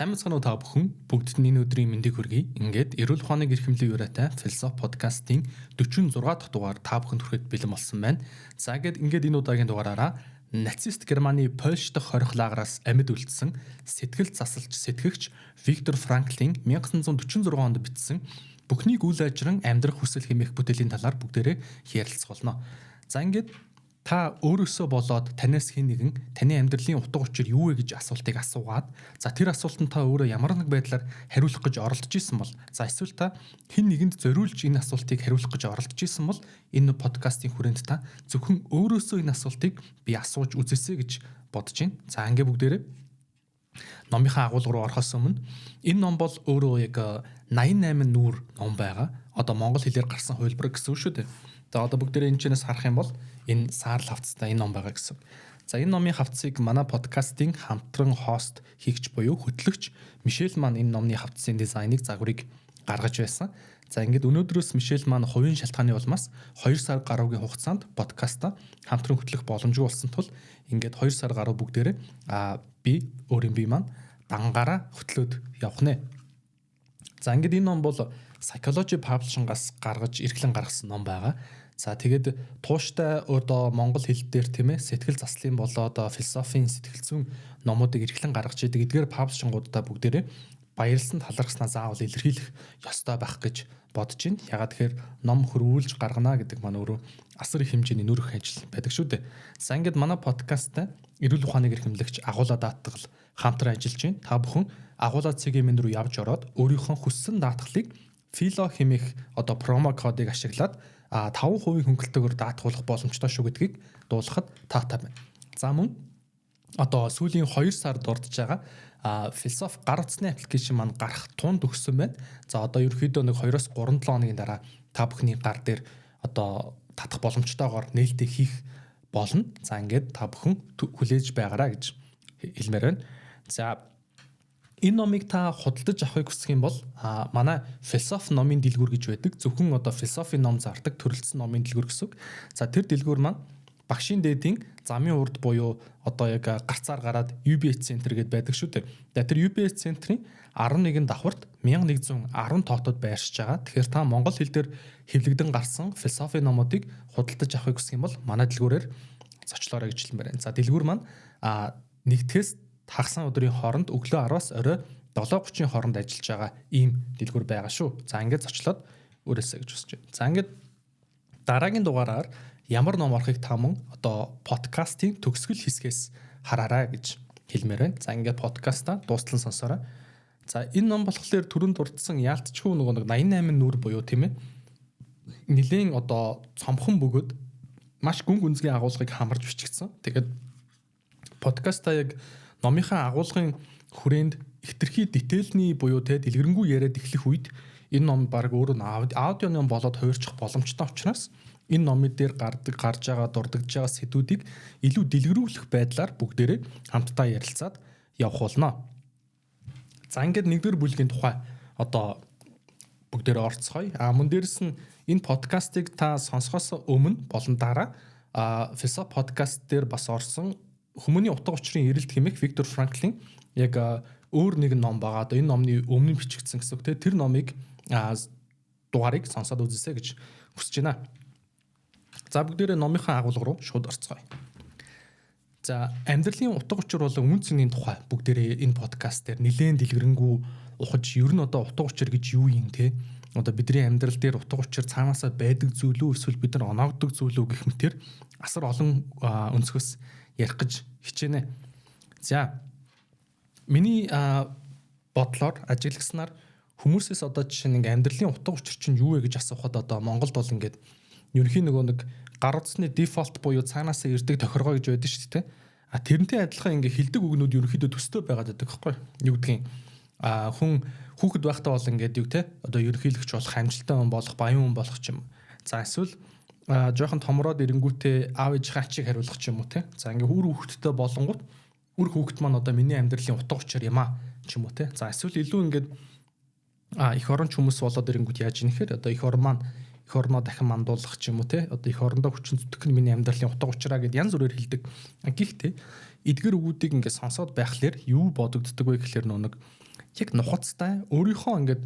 Сайн мэцхан уу та бүхэн бүгдд нь энэ өдрийн мэндийг хүргэе. Ингээд эрүүл ухааны эрхэмлэлийн уриатай философи подкастын 46 дахь дугаар та бүхэнд хүрэхэд бэлэн болсон байна. За ингээд энэ удаагийн дугаараараа нацист Германы Польш дахь хорих лагераас амьд үлдсэн сэтгэл засалч сэтгэгч Виктор Франклийн 1946 онд бичсэн Бүхнийг үл ажран амьдрах хүсэл хэмээх бүтээлийн талаар бүгдээрээ ярилцах болно. За ингээд та өөрөөсөө болоод танаас хэн нэгэн таны амьдралын утга учир юу вэ гэж асуултыг асуугаад, за тэр асуултанд та өөрөө ямар нэг байдлаар хариулах гэж оролдож исэн бол, за эсвэл та хэн нэгэнд зориулж энэ асуултыг хариулах гэж оролдож исэн бол энэ подкастын хүрээнд та зөвхөн өөрөөсөө энэ асуултыг би асууж үзээсэй гэж бодож байна. За ингээ бүгдээрээ номынхаа агуулга руу орохоос өмнө энэ ном бол өөрөө яг 88 нүүр ном байгаа. Одоо монгол хэлээр гарсан хувилбар гэсэн үг шүү дээ. За одоо бүгдээрээ энэ чэнэс харах юм бол энэ саарл хавцтай энэ ном байгаа гэсэн. За энэ номын хавцыг манай подкастын хамтран хост хийгч буюу хөтлөгч Мишель маань энэ номны хавцын дизайныг загварыг гаргаж байсан. За ингээд өнөөдрөөс Мишель маань хувийн шалтгааны улмаас 2 сар гаруйгийн хугацаанд подкаста хамтран хөтлөх боломжгүй болсон тул ингээд 2 сар гаруй бүгдээрээ би өөрийн бие маань дангаараа хөтлөөд явах нэ. За ингээд энэ ном бол Psychology Publishing-аас гаргаж эрхлэн гаргасан ном байгаа. За тэгээд тууштай одоо монгол хэл дээр тийм ээ сэтгэл заслын болоод философийн сэтгэл зүйн номуудыг эрхлэн гаргаж идэг. Эдгээр паблишингуудаа бүгдээрээ баярлсан талархснаа заавал илэрхийлэх ёстой байх гэж бодож байна. Ягаад тэгэхээр ном хөрвүүлж гаргана гэдэг маань өөрөө асар их хэмжээний нүрэх ажил байдаг шүү дээ. За ингээд манай подкасттай эрүүл ухааныг эрхэмлэгч агуулаа даатгал хамтран ажиллаж байна. Та бүхэн агуулаа цэгийн рүү явж ороод өөрийнхөө хүссэн даатгалыг фило хэмээх одоо промо кодыг ашиглаад 5% хөнгөлөлтөөр даатгуулах боломжтой шүү гэдгийг дуулахад таатай байна. За мөн одоо сүүлийн 2 сард дурдж байгаа философи гар утасны аппликейшн маань гарах тунд өгсөн байна. За одоо ерөнхийдөө нэг 2-оос 3-7 хоногийн дараа та бүхний гар дээр одоо татах боломжтойгоор нээлттэй хийх болно. За ингээд та бүхэн хүлээж байгаараа гэж хэлмээр байна. За энэ номыг та худалдаж авахыг хүсэх юм бол манай философи номын дэлгүүр гэж байдаг. Зөвхөн одоо философи ном зардаг төрөлцсөн номын дэлгүүр гэсэн үг. За тэр дэлгүүр маань багшийн дээдийн замын урд буюу одоо яг гарцаар гараад UBH центр гэдээ байдаг шүү дээ. За тэр UBH центрийн 11 давхарт 1110 тоотод байршиж байгаа. Тэгэхээр та монгол хэл дээр хэвлэгдэн гарсан философи номуудыг худалдаж авахыг хүсэх юм бол манай дэлгүүрээр зочлоорой гэж хэлмээр байна. За дэлгүүр маань нэгтгэс хагас өдрийн хооронд өглөө 10-аас орой 7:30-ын хооронд ажиллаж байгаа ийм дэлгүүр байгаа шүү. За ингээд зочлоод өөрөөсөө гэж хүсэж байна. За ингээд дараагийн дугаараар ямар ном орохыг та мөн одоо подкастын төгсгөл хэсгээс хараарай гэж хэлмээр байна. За ингээд подкаста дуустал нь сонсоорой. За энэ ном болохоор түрүүнд дурдсан яалтчгүй нөгөө нэг 88 нүүр буюу тийм ээ нэлээн одоо цомхон бөгөөд маш гүн гүнзгий агуулгыг хамарж бичигдсэн. Тэгээд подкаста яг номынхаа агуулгын хүрээнд хэтэрхий детейлний буюу те дэлгэрэнгүй яриад эхлэх үед энэ ном баг өөрөө аудио ном болоод хувирчих боломжтой учраас энэ номын дээр гардаг гарч байгаа дурддагж байгаа сэдвүүдийг илүү дэлгэрүүлэх байдлаар бүгдээрээ хамтдаа ярилцаад явах болно. За ингээд нэгдүгээр бүлгийн тухай одоо бүгдээрээ орцгоё. А мөн дээрэс нь энэ подкастыг та сонсохоос өмнө болон дараа философи подкаст дээр бас орсон хүмүүний утга учирын эрэлт хэмээх Виктор Франклийн яг өөр нэгэн ном байгаа. Одоо энэ номны өмнө бичигдсэн гэсэн үг те. Тэр номыг дугаарыг сонсоод үзээсэй гэж хүсэж байна. За бүгдээрээ номынхаа агуулга руу шууд орцгоё. За амьдралын утга учир болон үн цэнийн тухай бүгдээрээ энэ подкаст дээр нэлээд дэлгэрэнгүй ухаж ер нь одоо утга учир гэж юу юм те. Одоо бидний амьдрал дээр утга учир цаанаасаа байдаг зүйл үү эсвэл бид нар оноогддог зүйл үү гэх мэтэр асар олон өнцгөөс ярих гэж хичээнэ. За миний бодлоор ажиглагснаар хүмүүсээс одоо жишээ нь ингээ амьдралын утга учир чинь юу вэ гэж асуухад одоо Монголд бол ингээд ерөнхийн нөгөө нэг гар утасны дефолт буюу цаанаасаа ирдэг тохиргоо гэж байдаг шүү дээ. А тэрнтэй адилхан ингээ хилдэг үгнүүд ерөнхийдөө төстэй байгаад байдаг байхгүй юу гэдгийг хүн хүүхэд байхдаа бол ингээд юу те одоо ерөнхийлөгч болох, амжилттай хүн болох, баян хүн болох ч юм. За эсвэл жоохон томроод ирэнгүүтээ аав ээжийнхээ ачийг хариулах ч юм уу те. За ингээ үр хүүхэдтэй болонгууд үр хүүхэд маань одоо миний амьдралын утга учир юм а ч юм уу те. За эсвэл илүү ингээд эх оронч хүмүүс болоод ирэнгүүт яаж ийм гэхээр одоо эх орон маань эх орноо дахин мандуулах ч юм уу те. Одоо эх орондоо хүчин зүтгэх нь миний амьдралын утга учираа гэд янз бүрээр хэлдэг. Гэхдээ эдгэр үгүүдийг ингээд сонсоод байхлаар юу бодогддог вэ гэхлээр нэг яг нухацтай өөрийнхөө ингээд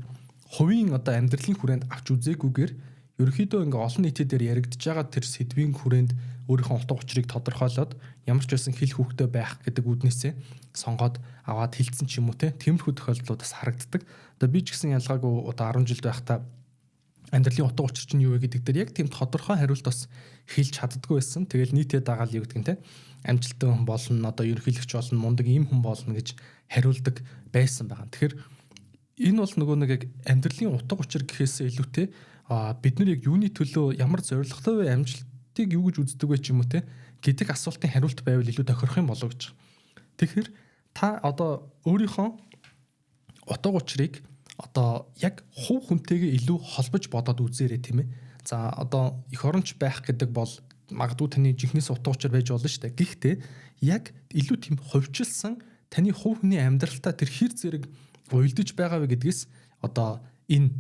хувийн одоо амьдралын хүрээнд авч үзээгүйгээр ерөнхийдөө ингээ олон нийтийн дээр яригдж байгаа тэр сэдвийн хүрээнд өөрийнхөө утга учирыг тодорхойлоод ямар ч байсан хэл хүүхдээ байх гэдэг үүднээсээ сонгоод аваад хилцэн ч юм уу те тиймэрхүү тохиолдлууд бас харагддаг. Одоо би ч гэсэн ялгаагүй одоо 10 жилд байхдаа амьдралын утга учир чинь юу вэ гэдэг дээр яг тийм тодорхой хариулт бас хэлж чаддаггүй байсан. Тэгэл нийтээ дагаал юу гэдэг нь те амжилттай хүн болно, одоо ерөнхийлөгч болно, мундаг ийм хүн болно гэж хариулдаг байсан байгаа. Тэгэхээр энэ бол нөгөө нэг яг амьдралын утга учир гэхээсээ илүүтэй бид нар яг юуны төлөө ямар зорилготой вэ, амжилтыг юу гэж үздэг вэ ч юм уу те гэдэг асуултын хариулт байвал илүү тохирох юм болов гэж. Тэгэхээр та одоо өөрийнхөө утга учирыг одоо яг хувь хүнтэйгээ илүү холбож бодоод үзээрэй тийм ээ. За одоо эх оронч байх гэдэг бол магадгүй таны жинхнээс утга учир байж болно шүү дээ. Гэхдээ яг илүү тийм хувьчилсан таны хувь хүний амьдралтаа тэр хэр зэрэг уялдаж байгаа вэ гэдгээс одоо энэ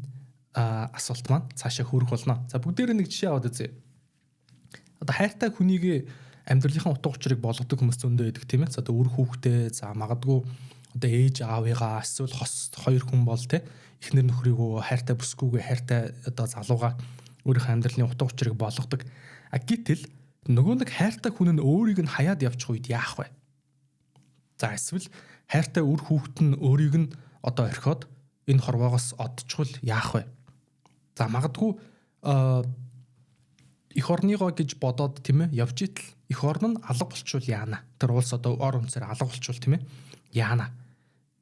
асуулт маань цаашаа хөрөх болно. За бүгдээрээ нэг жишээ аваад үзье. Одоо хайртай хүнийг амьдралынхаа утга учирыг болгодог хүмүүс зөндөө байдаг тийм ээ. За одоо үр хүүхдээ, за магадгүй одоо ээж аавыгаа эсвэл хос хоёр хүн бол те эхнэр нөхрийгөө хайртай бүсгүйгээ хайртай одоо залуугаа өөрийнхөө амьдралын утга учирыг болгодог. А гэтэл нөгөө нэг хайртай хүн нь өөрийг нь хаяад явчих үед яах вэ? За эсвэл хайртай үр хүүхэд нь өөрийг нь одоо орхиод энэ хорвоогоос одчихвол яах вэ? За магадгүй эх орныгоо гэж бодоод тийм ээ явж итэл эх орн нь алга болчвол яана. Тэр улс одоо ор үнсээр алга болчвол тийм ээ яана.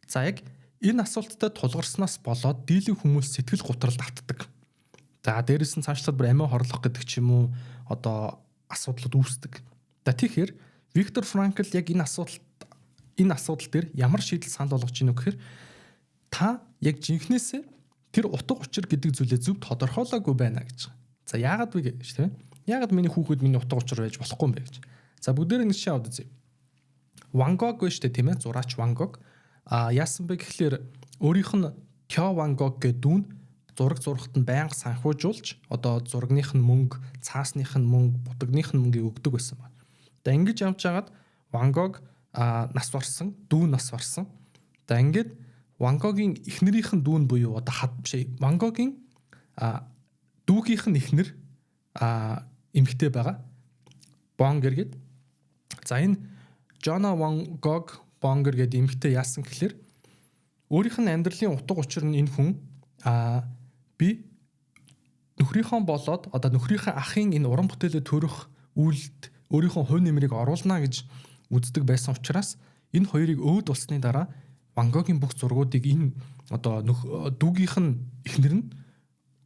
За яг энэ асуулттай тулгарснаас болоод дийлэн хүмүүс сэтгэл готролд автдаг. За дээрэс нь цаашлаад бүр амиа хорлох гэдэг ч юм уу одоо асуудлууд үүсдэг. За тэгэхээр Виктор Франкл яг энэ асуудал дээр ямар шийдэл санал болгож байна вэ гэхээр та яг жинхнээсээ тэр утга учир гэдэг зүйлээ зөв тодорхойлоогүй байна гэж. За яагаад вэ гэж тийм ээ? Яагаад миний хүүхэд миний утга учир байж болохгүй юм бэ гэж. За бүгдээрээ нэг жишээ аваад үзье. Ван Гог вэ шүү дээ тийм ээ? Зураач Ван Гог. А яасан бэ гэхлээр өөрийнх нь Тё Ван Гог гэдэг дүүн зураг зурхад нь байнга санхүүжуулж одоо зурагных нь мөнгө, цаасных нь мөнгө, бутагных нь мөнгийг өгдөг байсан байна. За ингэж явж хагаад Ван Гог нас барсан, дүү нас барсан. За ингээд Ван Гогийн эхнэрийнх нь дүүн буюу одоо хад биш Ван Гогийн дүүгийнх нь эхнэр эмэгтэй байгаа. Бонгер гээд. За энэ Жона Ван Гог Бонгер гэдэг эмэгтэй яасан гэхлээр өөрийнх нь амьдралын утга учир нь энэ хүн би нөхрийнхөө болоод одоо нөхрийнхээ ахын энэ уран бүтээлээ төрөх үйлд өөрийнхөө хувь нэмрийг оруулна гэж үздэг байсан учраас энэ хоёрыг өөд болсны дараа Ван Гогийн бүх зургуудыг энэ одоо дүүгийнх нь эхнэр нь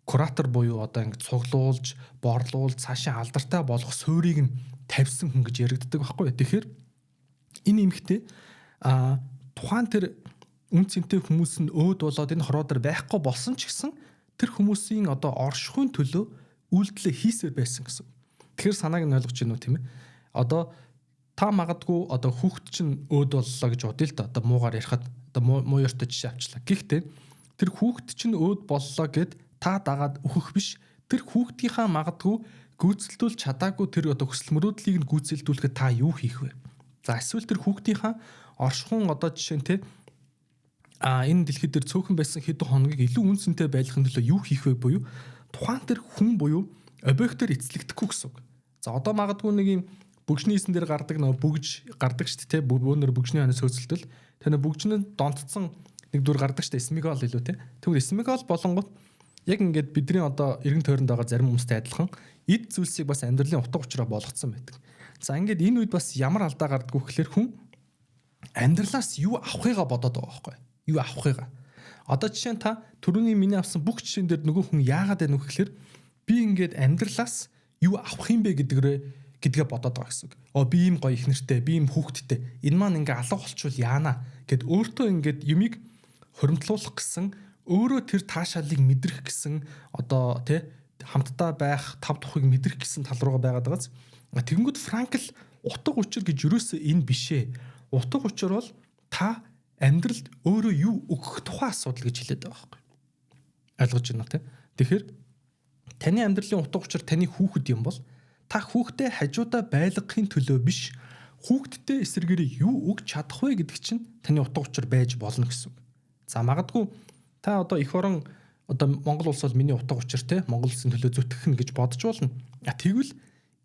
куратор буюу одоо ингэ цуглуулж, борлуулж, цаашаа алдартай болох суурийг нь тавьсан хүн гэж яригддаг байхгүй. Тэгэхээр энэ эмэгтэй тухайн тэр үн цэнтэй хүмүүс нь өөд болоод энэ хороо дээр байхгүй болсон ч гэсэн тэр хүмүүсийн одоо оршихуйн төлөө үйлдэлээ хийсээр байсан гэсэн. Тэгэхээр санааг нь ойлгож байна уу тийм ээ? Одоо та магадгүй одоо хүүхэд чинь өөд боллоо гэж бодъё л да. Одоо муугаар ярихад одоо муу ёртой жишээ авчлаа. Гэхдээ тэр хүүхэд чинь өөд боллоо гэд та дагаад өөхөх биш. Тэр хүүхдийнхаа магадгүй гүйцэлдүүлж чадаагүй тэр одоо хүсэл мөрөөдлийг нь гүйцэлдүүлэхэд та юу хийх вэ? За эсвэл тэр хүүхдийнхаа оршихуун одоо жишээ нь те энэ дэлхий дээр цөөхөн байсан хэдэн хоногийг илүү үн цэнтэй байлгахын төлөө юу хийх вэ буюу тухайн тэр хүн буюу объектоор эцлэгдэхгүй гэсэн үг. За одоо магадгүй нэг юм бөгжний эсэн дээр гардаг нөгөө бөгж гардаг шүү дээ, бөөнөр бөгжний ханаас хөөцөлтөл. Тэр нөгөө бөгжнөнд донтцсон нэг дүр гардаг шүү дээ, Смигол илүү те. Тэгвэл Смигол болонгот яг ингээд бидний одоо эргэн тойронд байгаа зарим хүмүүстэй адилхан эд зүйлсийг бас амьдралын утга учираа болгоцсон байдаг. За ингээд энэ үед бас ямар алдаа гардггүй гэхэлэр хүн амьдралаас юу авахыгаа бодоод байгаа байхгүй юу? Авахыгаа. Одоо жишээ нь та түрүүний миний авсан бүх жишээн дээр нөгөө хүн яагаад байна вэ гэхэлэр би ингээд амьдралаас юу авах юм бэ гэдгээ бодоод байгаа гэсэн үг. Би ийм гоё их нэртэй, би ийм хүүхэдтэй. Энэ маань ингээ алга болчвол яана гэд өөртөө ингээд юмыг хуримтлуулах гэсэн, өөрөө тэр таашаалыг мэдрэх гэсэн одоо тий хамтдаа байх тав тухыг мэдрэх гэсэн тал руугаа байгаад байгааз. Тэгэнгүүт Франкл утга учир гэж юрөөсөө энэ бишээ. Утга учир бол та амьдралд өөрөө юу өгөх тухай асуудал гэж хэлээд байгаа байхгүй. Ойлгож байна уу те? Тэгэхээр таны амьдралын утга учир таны хүүхэд юм бол та хүүхдээ хажуудаа байлгахын төлөө биш, хүүхэдтэй эсрэгээрээ юу өгч чадах вэ гэдэг чинь таны утга учир байж болно гэсэн үг. За магадгүй та одоо эх орон одоо Монгол улс бол миний утга учир те Монгол улсын төлөө зүтгэх нь гэж бодож болно. А тэгвэл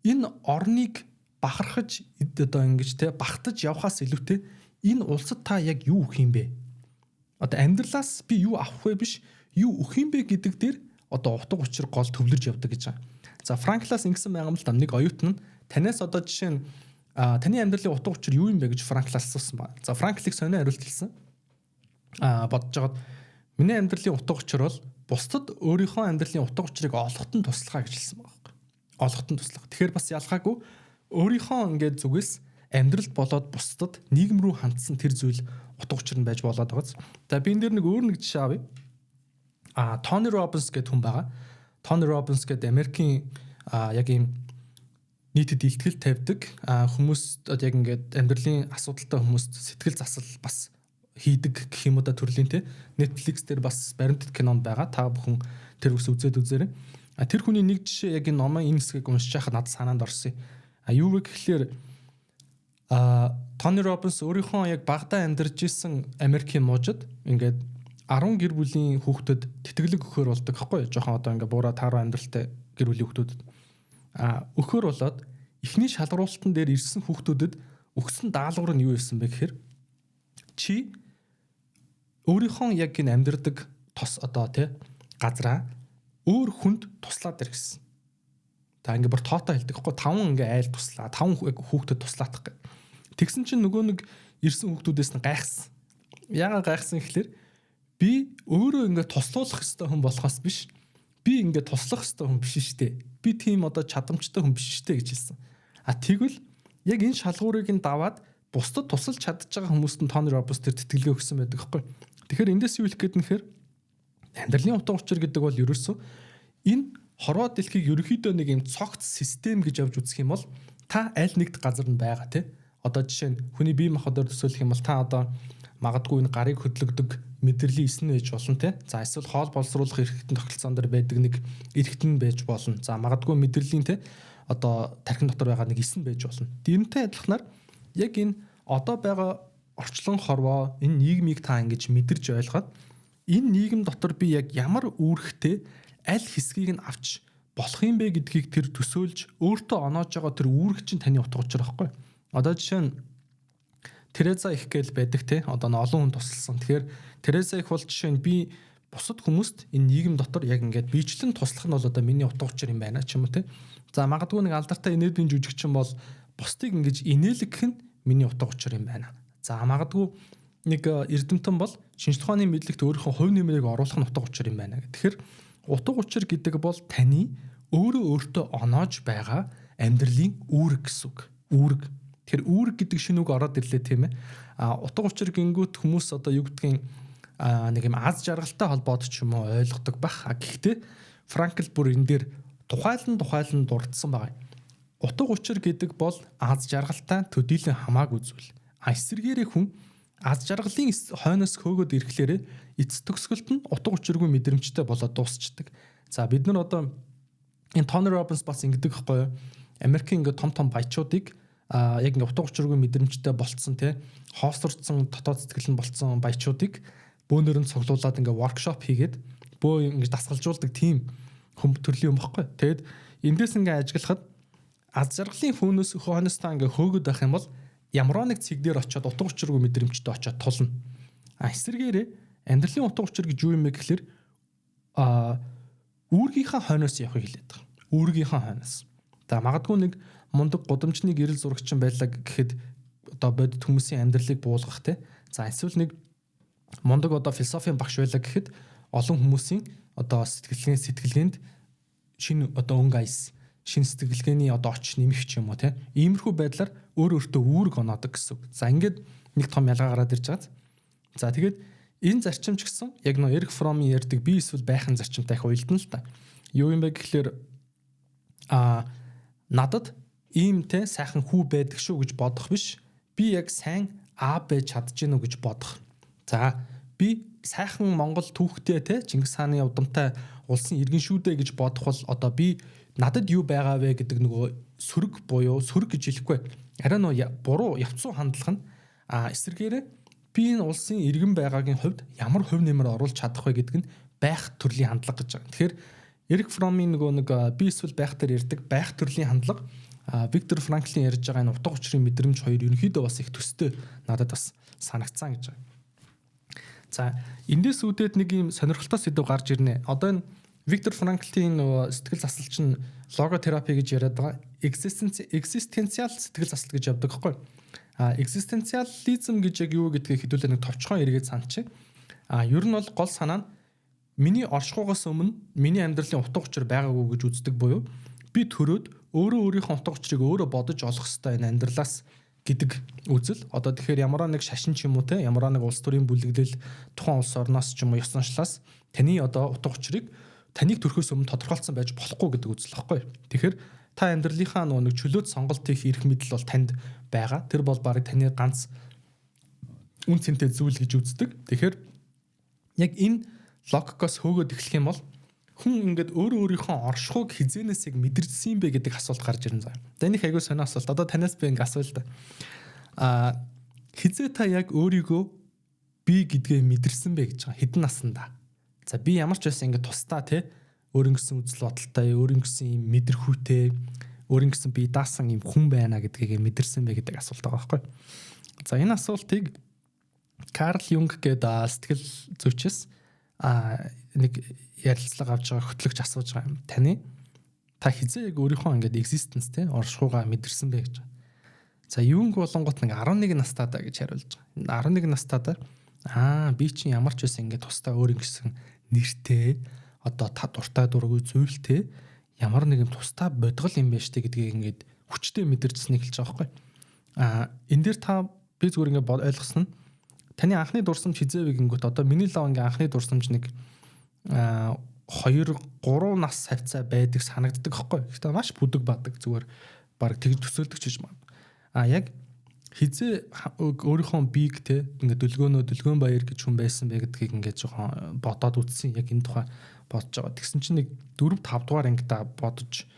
энэ орныг бахархаж одоо ингэж те багтаж явхаас илүүтэй энэ улсад та яг юу өгөх юм бэ? Одоо амьдралаас би юу авах вэ биш, юу өгөх юм бэ гэдэг дээр одоо утга учир гол төвлөрж явдаг гэж байгаа. За Франклаас ингэсэн байгаа юм л да. Нэг оюутан нь танаас одоо жишээ нь таны амьдралын утга учир юу юм бэ гэж Франклаас асуусан байна. За Франклыг сонио хариулт хэлсэн. Бодож байгаад миний амьдралын утга учир бол бусдад өөрийнхөө амьдралын утга учирыг олоход нь туслахаа гэж хэлсэн байгаа байхгүй. Олоход нь туслах. Тэгэхээр бас ялгаагүй өөрийнхөө ингээд зүгээс амьдралд болоод бусдад нийгэм рүү хандсан тэр зүйл утга учир нь байж болоод байгааз. За би энэ дээр нэг өөр нэг жишээ авъя. Тони Робинс гэдэг хүн байгаа. Тони Робинс гэдэг Америкийн яг ийм нийтэд илтгэл тавьдаг хүмүүс яг ингээд амьдралын асуудалтай хүмүүст сэтгэл засал бас хийдэг гэх юм уу да төрлийн те Netflix дээр бас баримтат кинонд байгаа. Та бүхэн тэр үс үзээд үзээрэй. Тэр хүний нэг жишээ яг энэ номын энэ хэсгийг уншиж байхад надад санаанд орсон юм. Юу вэ гэхлээр Тони Робинс өөрийнхөө яг багадаа амьдарч исэн Америкийн мужид ингээд 10 гэр бүлийн хүүхдэд тэтгэлэг өгөхөр болдог гэхгүй юу? Жохон одоо ингээд буура тааруу амьдралтай гэр бүлийн хүүхдүүдэд. Өгөхөр болоод эхний шалгаруулалтан дээр ирсэн хүүхдүүдэд өгсөн даалгавар нь юу байсан бэ гэхээр чи өөрийнхөө яг энэ амьдардаг тос одоо тий газраа өөр хүнд туслаад ир гэсэн. Та ингээ бүр тоотой хэлдэг гэхгүй 5 ингээ айл туслаа 5 хүүхдэд туслаатах гэх. Тэгсэн чинь нөгөө нэг ирсэн хүүхдүүдээс нь гайхсан. Яагаад гайхсан гэхлээр би өөрөө ингээ туслуулах ёстой хүн болохоос биш би ингээ туслах ёстой хүн биш шүү дээ. Би тийм одоо чадамжтай хүн биш шүү дээ гэж хэлсэн. А тэгвэл яг энэ шалгуурыг нь даваад бусдад тусалж чадж байгаа хүмүүст нь Тони Робинс тэр тэтгэлгээ өгсөн байдаг байхгүй. Тэгэхээр эндээс юу хэлэх гээд нэхэр амьдралын утга учир гэдэг бол ерөөсөө энэ хорвоо дэлхийг ерөнхийдөө нэг юм цогц систем гэж авч үзэх юм бол та аль нэгд газар нь байгаа тий. Одоо жишээ нь хүний бие махбодоор төсөөлөх юм бол та одоо магадгүй энэ гарыг хөдлөгдөг мэдрэлийн эсэн байж болно тий. За эсвэл хоол боловсруулах эрхтэн тогтолцоон дээр байдаг нэг эрхтэн байж болно. За магадгүй мэдрэлийн тий одоо тархин дотор байгаа нэг эсэн байж болно. Тэрнтэй адилханаар яг энэ одоо байгаа орчлон хорвоо энэ нийгмийг та ингэж мэдэрч ойлгоод энэ нийгэм дотор би яг ямар үүрэгтэй аль хэсгийг нь авч болох юм бэ гэдгийг тэр төсөөлж өөртөө оноож байгаа тэр үүрэг чинь таны утга учир байхгүй. Одоо жишээ нь Тереза их гээл байдаг те одоо олон хүн тусалсан. Тэгэхээр Тереза их бол жишээ нь би бусад хүмүүст энэ нийгэм дотор яг ингээд биечлэн туслах нь бол одоо миний утга учир юм байна ч юм уу те. За магадгүй нэг алдартай инээдийн жүжигчин бол бусдыг ингэж инээлгэх нь миний утга учир юм байна. За магадгүй нэг эрдэмтэн бол шинжлэх ухааны мэдлэгт өөрийнхөө хувь нэмрийг оруулах нь утга учир юм байна. Тэгэхээр утга учир гэдэг бол таны өөрөө өөртөө оноож байгаа амьдралын үүрэг гэсэн үг. Үүрэг. Тэгэхээр үүрэг гэдэг шинэ үг ороод ирлээ тийм ээ. Утга учир гингүүт хүмүүс одоо юу гэдгийг нэг юм аз жаргалтай холбоод ч юм уу ойлгодог байх. Гэхдээ Франкл бүр энэ дээр тухайлан дурдсан байгаа. Утга учир гэдэг бол аз жаргалтай төдийлөн хамаагүй зүйл. Эсвэргээрээ хүн аз жаргалын хойноос хөөгөөд ирэхлээрээ эц төгсгөлт нь утга учиргүй мэдрэмжтэй болоод дуусчдаг. За бид нар одоо энэ Тони Робинс бас ингэдэг байхгүй юу? Америкийн ингээ том том баячуудыг яг ингээ утга учиргүй мэдрэмжтэй болцсон те хоосорцсон дотоод сэтгэл нь болцсон баячуудыг бөөнөр нь цуглуулад ингээ воркшоп хийгээд бөө ингээ дасгалжуулдаг тийм хүм төрлийн юм баггүй. Тэгэд эндээс ингээ ажиглахад аз жаргалын хүүнээс хойноос та ингээ хөөгөөд байх юм бол ямар нэг цэг дээр очиод утга учиргүй мэдрэмжтэй очиод тулна. Эсвэргээрээ амьдралын утга учир гэж юу юм бэ гэхлээр үүргийнхаа хойноос явахыг хэлээд байгаа. Үүргийнхаа хойноос. За магадгүй нэг мундаг гудамжны гэрэл зурагчин байлаа гэхэд одоо бодит хүмүүсийн амьдралыг буулгах те. За эсвэл нэг мундаг одоо философийн багш байлаа гэхэд олон хүмүүсийн одоо сэтгэлгээнд шинэ одоо өнгө аяс шинэ сэтгэлгээний одоо оч нэмэх ч юм уу те. Иймэрхүү байдлаар өөр өөртөө үүрэг оноодог гэсэн үг. За ингээд нэг том ялгаа гараад ирж байгаа. За тэгээд энэ зарчим ч гэсэн яг нөө Эрик Фромын ярьдаг би эсвэл байхын зарчимтай их уялдана л та. Юу юм бэ гэхлээр надад ийм те сайхан хүү байдаг шүү гэж бодох биш. Би яг сайн А байж чадж гинүү гэж бодох. За би сайхан Монгол түүхтэй те Чингис хааны удамтай улсын иргэн шүүдэ гэж бодох бол одоо би надад юу байгаа вэ гэдэг нөгөө сөрөг буюу сөрөг гэж хэлэхгүй. Арай нөө буруу явцсан хандлага нь эсэргээрээ Би энэ улсын иргэн байгаагийн хувьд ямар хувь нэмэр оруулж чадах вэ гэдэг нь байх төрлийн хандлага гэж байгаа. Тэгэхээр Эрик Фромын нөгөө нэг би эсвэл байх дээр ярьдаг байх төрлийн хандлага, Виктор Франклин ярьж байгаа энэ утга учирын мэдрэмж хоёр ерөнхийдөө бас их төстэй надад бас санагдсан гэж байгаа. За, эндээс үүдээд нэг юм сонирхолтой сэдэв гарч ирнэ. Одоо энэ Виктор Франклын нөгөө сэтгэл засал чинь логотерапи гэж яриад байгаа. Экзистенциал сэтгэл засал гэж явдаг байхгүй. Экзистенциализм гэж яг юу гэдгийг хэдүүлээ нэг товчхон эргээд саначих. Ер нь бол гол санаа нь миний оршихугаас өмнө миний амьдралын утга учир байгаагүй гэж үздэг буюу би төрөөд өөрөө өөрийнхөө утга учирыг өөрөө бодож олох ёстой энэ амьдралаас гэдэг үзэл. Одоо тэгэхээр ямар нэг шашин ч юм уу те, ямар нэг улс төрийн бүлэглэл, тухайн улс орноос ч юм уу ёс заншлаас таны одоо утга учирыг таныг төрөхөөс өмнө тодорхойлцсон байж болохгүй гэдэг үзэл баггүй. Тэгэхээр та амьдралынхаа нөгөө нэг чөлөөт сонголт хийх эрх мэдэл бол танд байгаа. Тэр бол бараг таны ганц үн цэнтэй зүйл гэж үздэг. Тэгэхээр яг энэ логикоос хөөгөөд эхлэх юм бол хүн ингээд өөрөө өөрийнхөө оршихуйг хизээнээс яг мэдэрсэн юм бэ гэдэг асуулт гарч ирнэ заа. За, энэ их айгүй сонио асуулт. Одоо танаас би ингээд асууя л да. Хизээ та яг өөрийгөө би гэдгээ мэдэрсэн бэ гэж байгаа. Хэдэн наснда? За, би ямар ч байсан ингээд тусдаа те өөрийн гэсэн үзэл бодолтой, өөрийн гэсэн юм мэдрэхүйтэй, өөрийн гэсэн бие даасан юм хүн байна гэдгийг мэдэрсэн бэ гэдэг асуулт байгаа байхгүй. За, энэ асуултыг Карл Юнг гэдэг сэтгэл зүйчээс нэг ярилцлага авч байгаа хөтлөгч асууж байгаа юм. Таны та хизээ яг өөрийнхөө ингээд existence те оршихуйгаа мэдэрсэн бэ гэж. За, Юнг болонгот нэг 11 настайдаа гэж хариулж байгаа. 11 настайдаа би чинь ямар ч байсан ингээд тусдаа өөр ингэсэн нэртэй, одоо та дуртай дургүй зүйлтэй ямар нэг юм тусдаа бодгол юм байна штэ гэдгийг ингээд хүчтэй мэдэрчсэнийг хэлж байгаа байхгүй. Энэ дээр та би зүгээр ингээд ойлгосон нь таны анхны дурсамж хизээ вэ гингүүт одоо миний лав ингээ анхны дурсамж нэг 2 3 нас хавцаа байдаг санагддаг байхгүй. Гэхдээ маш бүдэг бадаг, зүгээр баг тэгж төсөөлдөг ч гэж магадгүй. Яг хизээ өөрийнхөө бийг те ингээ дөлгөөнөө дөлгөөн баяр гэж хүн байсан бэ гэдгийг ингээ жоохон бодоод үтсэн, яг энэ тухай бодож байгаа. Тэгсэн чинь нэг 4 5 дугаар ангида бодож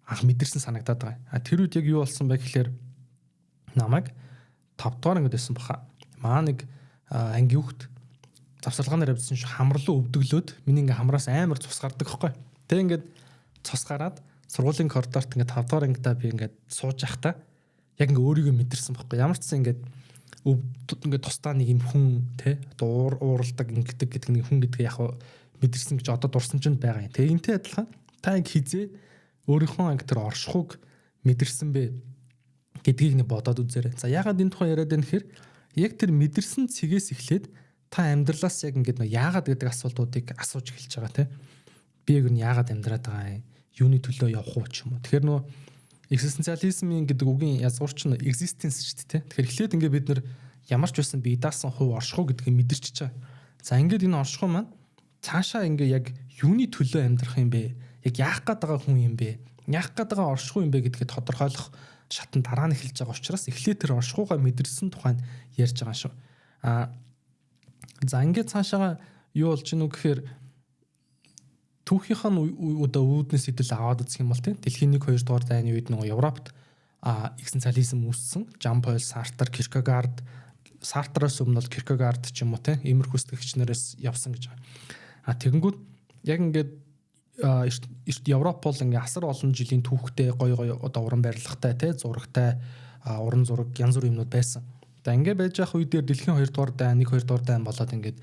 анх мэдэрсэн санагдаад байгаа. Тэр үед яг юу болсон бэ гэхлээр намайг 5 дугаар ангид байсан баха. Маа нэг ангийн хүүхд завсарлагаанаар явжсэн шүү, хамарлуу өвдөглөөд миний ингээ хамраас амар цус гардаг байхгүй. Тэг ингээд цус гараад сургуулийн коридорт ингээ 5 дугаар ангидаа би ингээд сууж явахдаа яг ингээ өөрийгөө мэдэрсэн байхгүй. Ямар ч сан ингээд ингээ тусдаа нэг юм хүн те одоо ууралдаг ингэдэг гэдэг нэг хүн гэдгээ яг мэдэрсэн гэж одоо дурсамжинд байгаа юм. Тэгээ энтэй адилхан та яг хизээ өөрийнхөө анги тэр оршихуйг мэдэрсэн бэ гэдгийг нэг бодоод үзээрэй. За, ягаад энэ тухай яриад байна гэхээр яг тэр мэдэрсэн цэгээс эхлээд та амьдралаас яг ингээд нөө яагаад гэдэг асуултуудыг асууж эхэлж байгаа те. Би яг нь яагаад амьдраад байгаа юм? Юуны төлөө явах уу ч юм уу. Тэгэхээр нөө экзистенциализмын гэдэг үгийн язгуур чинь existence шүү дээ. Тэгэхээр эхлээд ингээд бид нар ямар ч байсан бие даасан хувь оршихуй гэдгийг мэдэрчиж байгаа. За, ингээд энэ оршихуй маань цаашаа ингээ яг юуны төлөө амьдрах юм бэ? Яг яах гээд байгаа хүн юм бэ? Яах гээд байгаа оршихуй юм бэ гэдгийг тодорхойлох шатан дараа нь эхэлж байгаа учраас эхлээд тэр оршихуйгаа мэдэрсэн тухайд ярьж байгаа шүү. За, ингээд цаашаага юу болж гинүү гэхээр түүхийнх нь одоо үүднээс хэдэл аваад үзэх юм бол тийм дэлхийн 1 2 дугаар дайны үед нөгөө Европт экзистенциализм үүссэн. Жан Пол Сартр, Киркегард, Сартраас өмнө бол Киркегард ч юм уу тийм иймэрхүү сэтгэгч нараас явсан гэж байгаа. Тэгэнгүүт яг ингээд Европ бол ингээ асар олон жилийн түүхтэй, гоё гоё одоо уран барилгатай те, зурагтай, уран зураг, янз бүрийн юмнууд байсан. За, ингээ байж явах үе дээр дэлхийн 2 дугаар дайн, 1 2 дугаар дайн болоод ингээд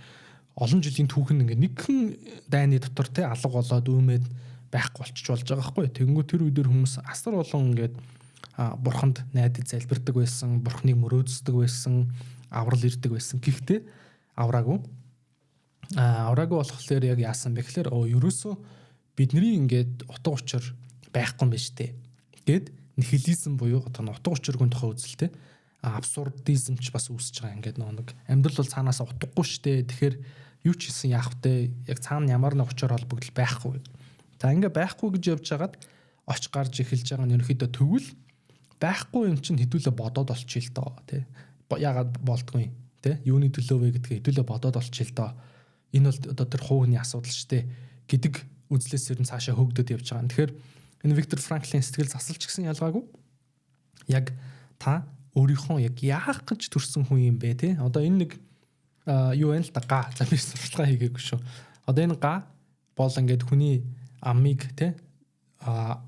олон жилийн түүх нь ингээ нэгэн дайны дотор те алга болоод үүмээд байхгүй болчих болж байгаа байхгүй. Тэгэнгүүт тэр үе дээр хүмүүс асар олон ингээд бурханд найдаж залбирдаг байсан, бурхныг мөрөөдсдөг байсан, аврал ирдэг байсан. Гэхдээ авраагүй. Авраагүй болохоор яг яасан бэ гэхээр ерөөсөө бидний ингээд утга учир байхгүй юм байна штэ. Гэд нихилизм буюу одоо утга учиргүй тухай үзэлтэй абсурдизм ч бас үүсэж байгаа. Ингээд нөгөө нэг амьдрал бол цаанаас утгагүй штэ. Тэгэхээр юу ч хийсэн яах вэ? Яг цаана ямар нэг учир холбогдол байхгүй. За, ингээ байхгүй гэж явж хагаад оч гарч эхэлж байгаа нь ерөнхийдөө тэгвэл байхгүй юм чинь хэдүүлээ бодоод олчих л доо тий. Яагаад болдгүй тий? Юуны төлөө вэ гэдгээ хэдүүлээ бодоод олчих л доо. Энэ бол одоо тэр хувийн асуудал штэ гэдэг үзлээс ер нь цаашаа хөөгдөд явж байгаа. Тэгэхээр энэ Виктор Франклин сэтгэл засалч гэсэн ялгаагүй яг та өөрийнхөө яг яах гэж төрсэн хүн юм бэ те. Одоо энэ нэг юу вэ л да, га. За, би сурталчилгаа хийгээгүй шүү. Одоо энэ га бол ингээд хүний амыг те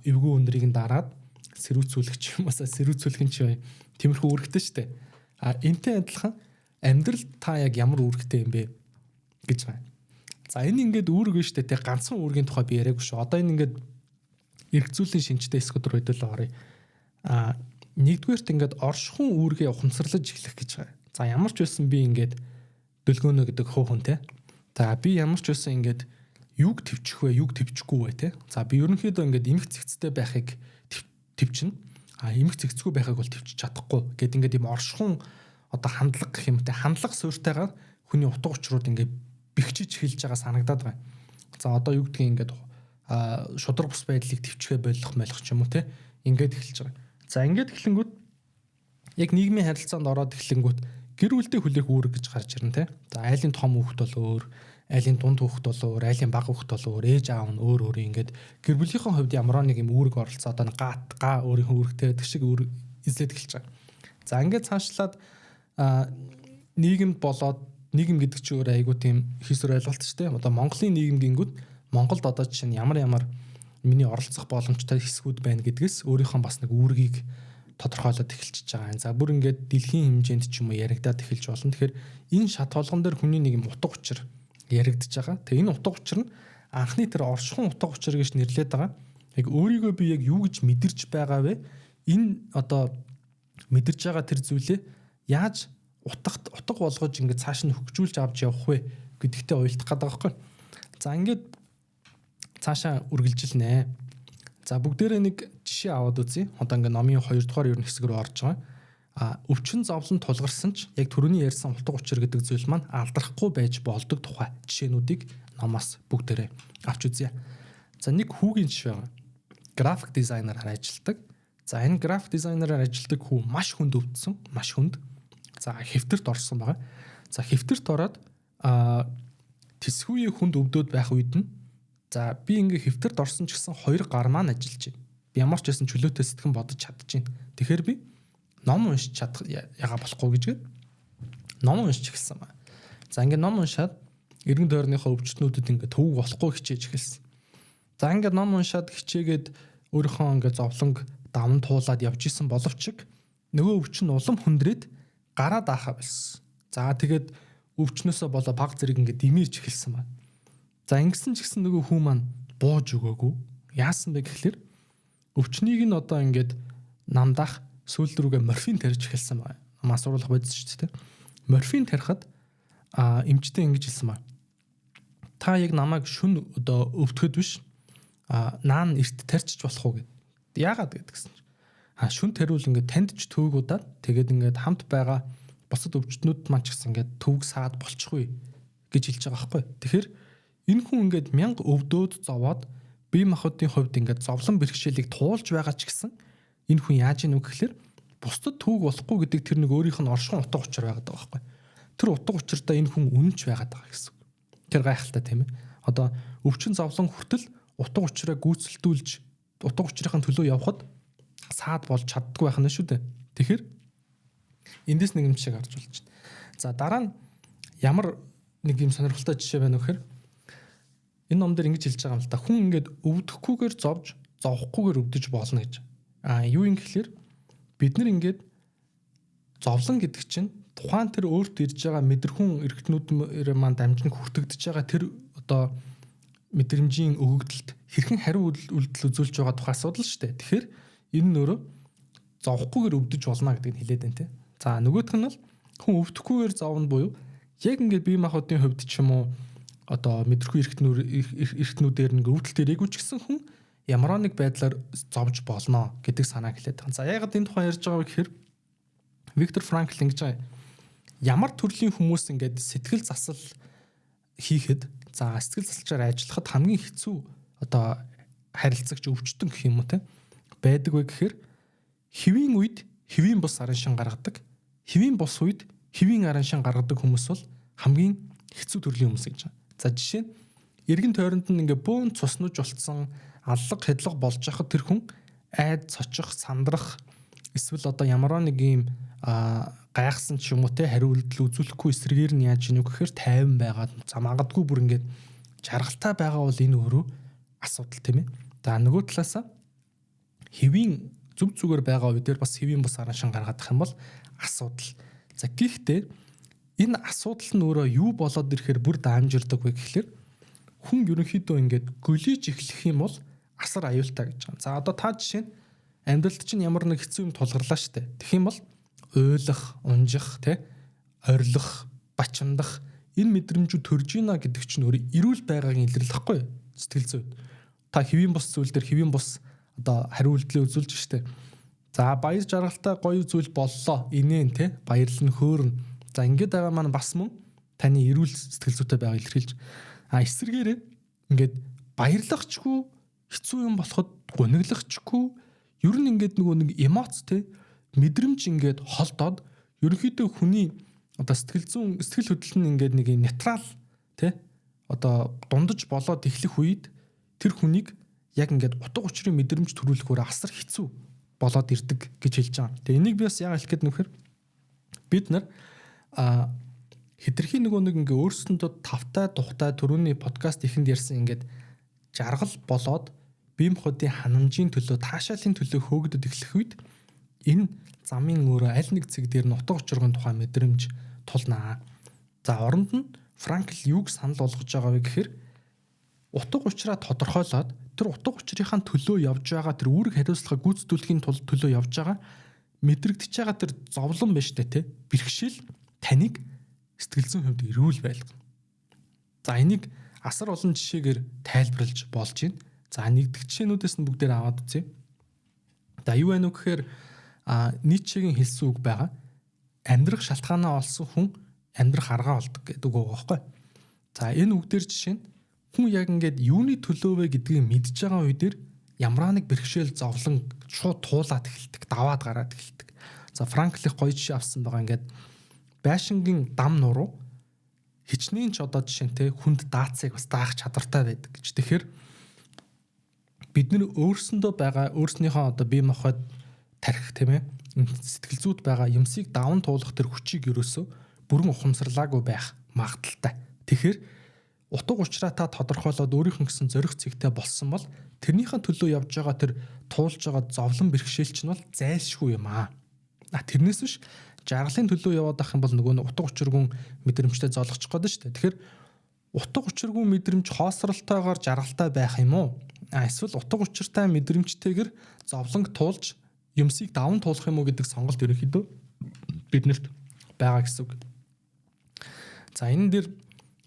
эвгүй өндрийг нь дараад сэрүүцүүлэх юм уусаа сэрүүцүүлэх нь чи тиймэрхүү үүрэгтэй шүү дээ. А энтэй адилхан амьдрал та яг ямар үүрэгтэй юм бэ гэж байна. За, энэ ингээд үүрэг нь шүү дээ. Тэг ганцхан үүргийн тухай би яриаггүй шүү. Одоо энэ ингээд эргэцүүлийн шинжтэй хэсгүүд рүү хэдүүлээ оръё. А нэгдүгээрт ингээд оршихуун үүргээ ухамсарлаж эхлэх гэж байгаа. За, ямар ч байсан би ингээд дөлгөөнө гэдэг хөө хүн те. За, би ямар ч байсан ингээд юг төвчих вэ, юг төвчихгүй вэ те. За, би ерөнхийдөө ингээд эмх цэгцтэй байхыг төвчнө. А эмх цэгцгүй байхыг бол төвчж чадахгүй. Гэт ингээд юм оршихуун одоо хандлага гэх юм те, хандлага суурьтайгаар хүний утга учрууд ингээд бэхжиж эхэлж байгаа санагдаад байна. За, одоо юу гэдгийг ингээд шудраг бус байдлыг төвчгээ болох молих ч юм уу те, ингээд эхэлж байгаа. За, ингээд эхлэнгүүт яг нийгмийн харилцаанд ороод эхлэнгүүт гэр бүлдээ хүлээх үүрэг гэж гарч ирнэ те. За, айлын том хүүхэд бол өөр, айлын дунд хүүхэд бол өөр, айлын бага хүүхэд бол өөр, ээж аав нь өөр өөр, ингээд гэр бүлийнхээ хувьд ямар нэг юм үүрэг оролцоо одоо га өөрийнхөө үүрэгтэй байдаг шиг үүрэг эзлээд эхэлж байгаа. За, ингээд цаашлаад нийгэмд болоод, нийгэм гэдэг чинь өөр айгуу тийм хийсвэр ойлголт ч тийм. Одоо Монголын нийгэм гингүүд Монголд одоо жишээ нь ямар ямар миний оролцох боломжтой хэсгүүд байна гэдгээс өөрийнхөө бас нэг үүргийг тодорхойлоод эхэлчихэж байгаа юм. За, бүр ингээд дэлхийн хэмжээнд ч юм уу яригадаад эхэлж болно. Тэгэхээр энэ шат болгон дээр хүний нэг юм утга учир яригдж байгаа. Тэгээ энэ утга учир нь анхны тэр оршихуун утга учир гэж нэрлээд байгаа. Яг өөрийгөө би яг юу гэж мэдэрч байгаа вэ? Энэ одоо мэдэрч байгаа тэр зүйлээ яаж утгат утга болгож ингээд цааш нь хөгжүүлж авч явах вэ гэдэгтээ уялдах гэдэг байгаа байхгүй. За, ингээд цаашаа үргэлжилнэ. За, бүгдээрээ нэг жишээ аваад үзье. Одоо ингээд номын 2 дугаар ер нь хэсэг рүү орж байгаа. А өвчин зовлон тулгарсан ч яг түрүүний ярьсан утга учир гэдэг зүйл маань алдрахгүй байж болдог тухай жишээнүүдийг номоос бүгдээрээ авч үзье. За, нэг хүүгийн жишээ байгаа. График дизайнераар ажилладаг. За, энэ график дизайнераар ажилладаг хүү маш хүнд өвдсөн, маш хүнд. За, хэвтэрт орсон байгаа. За, хэвтэрт ороод тэсгүүе хүнд өвдөд байх үед нь, за, би ингээ хэвтэрт орсон ч гэсэн хоёр гар маань ажиллаж байна. Би ямар ч байсан чөлөөтэй сэтгэн бодож чадчихээн. Тэгэхээр би ном уншиж чадах яга болохгүй гэж ном уншиж эхэлсэн байна. За, ингээ ном уншаад эргэн тойрныхоо өвчтнүүдэд ингээ төвөг болохгүй хичээж эхэлсэн. За, ингээ ном уншаад хичээгээд өөрийнхөө ингээ зовлонг даван туулаад явж исэн боловч нөгөө өвчин улам хүндрээд гараа даахаа болсон. За, тэгээд өвчнөөсөө болоо баг зэрэг ингээ димэрч эхэлсэн байна. За, ингэсэн ч гэсэн нөгөө хүн маань бууж өгөөгүй. Яасан бэ гэхлээр өвчнийг нь одоо ингээд намдаах сүүл рүүгээ морфин тарьж эхэлсэн байна. Мас уруулах бодис шүү дээ. Морфин тарихад эмчтэй ингэж хэлсэн байна. Та яг намайг шүн одоо өвдөхөд биш, наан эрт тарьчих болох уу гэд. Яагаад гэдгсэн чинь. Шүн тариул ингээд танд ч төвөг удаад тэгээд ингээд хамт байгаа бусад өвчтнүүд маань ч гэсэн ингээд төвөг саад болчихгүй гэж хэлж байгаа байхгүй. Тэгэхээр энэ хүн ингээд мянга өвдөөд зовоод бие махбодын хувьд ингээд зовлон бэрхшээлийг туулж байгаа ч гэсэн энэ хүн яаж ийнү гэхлээр бусдад түүг болохгүй гэдэг тэр нэг өөрийнх нь оршихуун утга учир байгаад байгаа байхгүй. Тэр утга учиртаа энэ хүн үнэнч байгаад байгаа гэсэн үг. Тэр гайхалтай тийм ээ. Одоо өвчин зовлон хүртэл утга учираа гүйцэлдүүлж утга учирын төлөө явхад саад болж чаддгүй байх нь шүү дээ. Тэгэхээр эндээс нэг юм шиг харж болж байна. За, дараа нь ямар нэг юм сонирхолтой жишээ байна вэ гэхээр энэ ном дээр ингэж хэлж байгаа юм л да. Хүн ингээд өвдөхгүйгээр зовж, зовхгүйгээр өвдөж болно гэж. А юу юм гэхлээр бид нар ингээд зовлон гэдэг чинь тухайн тэр өөрт ирж байгаа мэдрэхүн эргэтнүүд маань дамжин хүртэгдэж байгаа тэр одоо мэдрэмжийн өгөгдөлд хэрхэн хариу үйлдэл үзүүлж байгаа тухай асуудал шүү дээ. Тэгэхээр энэ нь өөрөө зовхгүйгээр өвдөж болно гэдгийг хэлээд байна те. За, нөгөөх нь бол хүн өвдөхгүйгээр зовно буюу яг ингээд бие махбодын хувьд ч юм уу одоо мэдрэхүй эргэтнүүдээр нэг өвдөлт ирээгүй ч гэсэн хүн ямар нэг байдлаар зовж болно гэдэг санааг хэлээд байгаа. За, яагаад энэ тухай ярьж байгаа вэ гэхээр Виктор Франкл ингэж байгаа. Ямар төрлийн хүмүүс ингээд сэтгэл засал хийхэд, за, сэтгэл засалчаар ажиллахад хамгийн хэцүү одоо харилцагч өвчтөн гэх юм уу те байдаг вэ гэхээр хэвийн үед хэвийн бус арын шин гаргадаг, хэвийн бус үед хэвийн арын шин гаргадаг хүмүүс бол хамгийн хэцүү төрлийн хүмүүс гэж байгаа. За, жишээ нь эргэн тойронд нь ингээ бөөн цуснууж болцсон аллага хэдлэг болж байхад тэр хүн айд цочих, сандрах, Эсвэл одоо ямар нэг юм гайхсан ч юм уу те хариу үйлдэл үзүүлэхгүй эсрэгээр нь яаж ийнү гэхээр тайван байгаад за магадгүй бүр ингээд жаргалтай байгаа бол энэ өөрөө асуудал тийм ээ. За нөгөө талаасаа хэвийн зүг зүгээр байгаа үе дээр бас хэвийн бус араншин гаргаадах юм бол асуудал. За гэхдээ энэ асуудал нь өөрөө юу болоод ирэхээр бүр даамжирдаг вэ гэхлээр хүн ерөнхийдөө ингээд гөлийж эхлэх юм бол асар аюултай гэж байгаа. За одоо та жишээ нь амьдралд чинь ямар нэг хэцүү юм тулгарлаа штэ. Тэгэх юм бол уйлах, унжих, тэ орилох, бачимдах энэ мэдрэмжүүд төрж ийна гэдэг чинь өөрөө эрүүл байгаагийн илэрлэхгүй сэтгэл зүйд. Та хэвийн бус зүйл дээр хэвийн бус одоо хариу үйлдэлээ үзүүлж штэ. За баяр жаргалтай гоё зүйл боллоо. Инээн тэ баярлан хөөрн. За ингээд байгаа маань бас мөн таны эрүүл сэтгэл зүйтэй байгааг илэрхийлж а эсвэргээрээ ингээд баярлахчгүй хэцүү юм болоход гуниглахчгүй ер нь ингээд нөгөө нэг эмоц те мэдрэмж ингээд холдоод ерөнхийдөө хүний одоо сэтгэл зүйн сэтгэл хөдлөл нь ингээд нэг юм нейтрал те одоо дундаж болоод эхлэх үед тэр хүнийг яг ингээд утга учирын мэдрэмж төрүүлэх өөр асар хэцүү болоод ирдэг гэж хэлж байгаа. Тэгээ энийг би бас яагаад хэлэх гээд нөхөр бид нар хэтэрхий нөгөө нэг ингээ өөрсөндөө тавтай тухтай түрүүний подкаст ихэнд ярьсан ингээд жаргал болоод бие махбодын ханамжийн төлөө таашаалын төлөө хөөгдөд эхлэх үед энэ замын өөрөө аль нэг цэг дээр нь утга учиргын тухай мэдрэмж тулнаа. За оронд нь Франкл юуг санал болгож байгаа вэ гэхээр утга учраа тодорхойлоод тэр утга учирынхаа төлөө явж байгаа тэр үүрэг хариуцлага гүйцэтгүүлэхийн тулд төлөө явж байгаа мэдрэгдэж байгаа тэр зовлон байна штэ тэ бэрхшээл таныг сэтгэл зүйн хувьд эрүүл байлгана. За энийг асар олон жишээгээр тайлбарлаж болж байна. За нэгдэх жишээнүүдээс нь бүгдээр аваад үзье. За юу байна вэ гэхээр Ницшегийн хэлсэн үг байгаа. Амьдрах шалтгаанаа олсон хүн амьдрах аргаа олдог гэдэг үг байгаа байхгүй. За энэ үг дээр жишээ нь хүн яг ингээд юуны төлөө вэ гэдгийг мэдж байгаа үе дээр ямар нэг бэрхшээл зовлон шууд туулаад эхэлдэг, даваад гараад эхэлдэг. За Франкл их гоё жишээ авсан байгаа ингээд байшингийн дам нуруу хичнээн ч одоо жишээнтэй хүнд даацыг бас даах чадвартай байдаг гэж. Тэгэхээр бид нэр өөрсөндөө байгаа өөрснийхөө одоо бие махбод тархи тийм ээ сэтгэл зүйд байгаа юмсыг даван туулах тэр хүчийг ерөөсөө бүрэн ухамсарлаагүй байх магадaltaй. Тэгэхээр утга учираа та тодорхойлоод өөрийнх нь гэсэн зориг цэгтэй болсон бол тэрнийхэн төлөө явж байгаа тэр туулж байгаа зовлон бэрхшээл чинь бол зайлшгүй юм аа. А тэрнээс биш жаргалын төлөө яваад ах юм бол нөгөө нь утга учиргүй мэдрэмжтэй золгочих гээд шүү дээ. Тэгэхээр утга учиргүй мэдрэмж хоосролтойгоор жаргалтай байх юм уу? А эсвэл утга учиртай мэдрэмжтэйгэр зовлонг туулж юмсыг даван туулах юм уу гэдэг сонголт ерөнхийдөө биднэрт байгаа гэсэн үг. За энэ дэр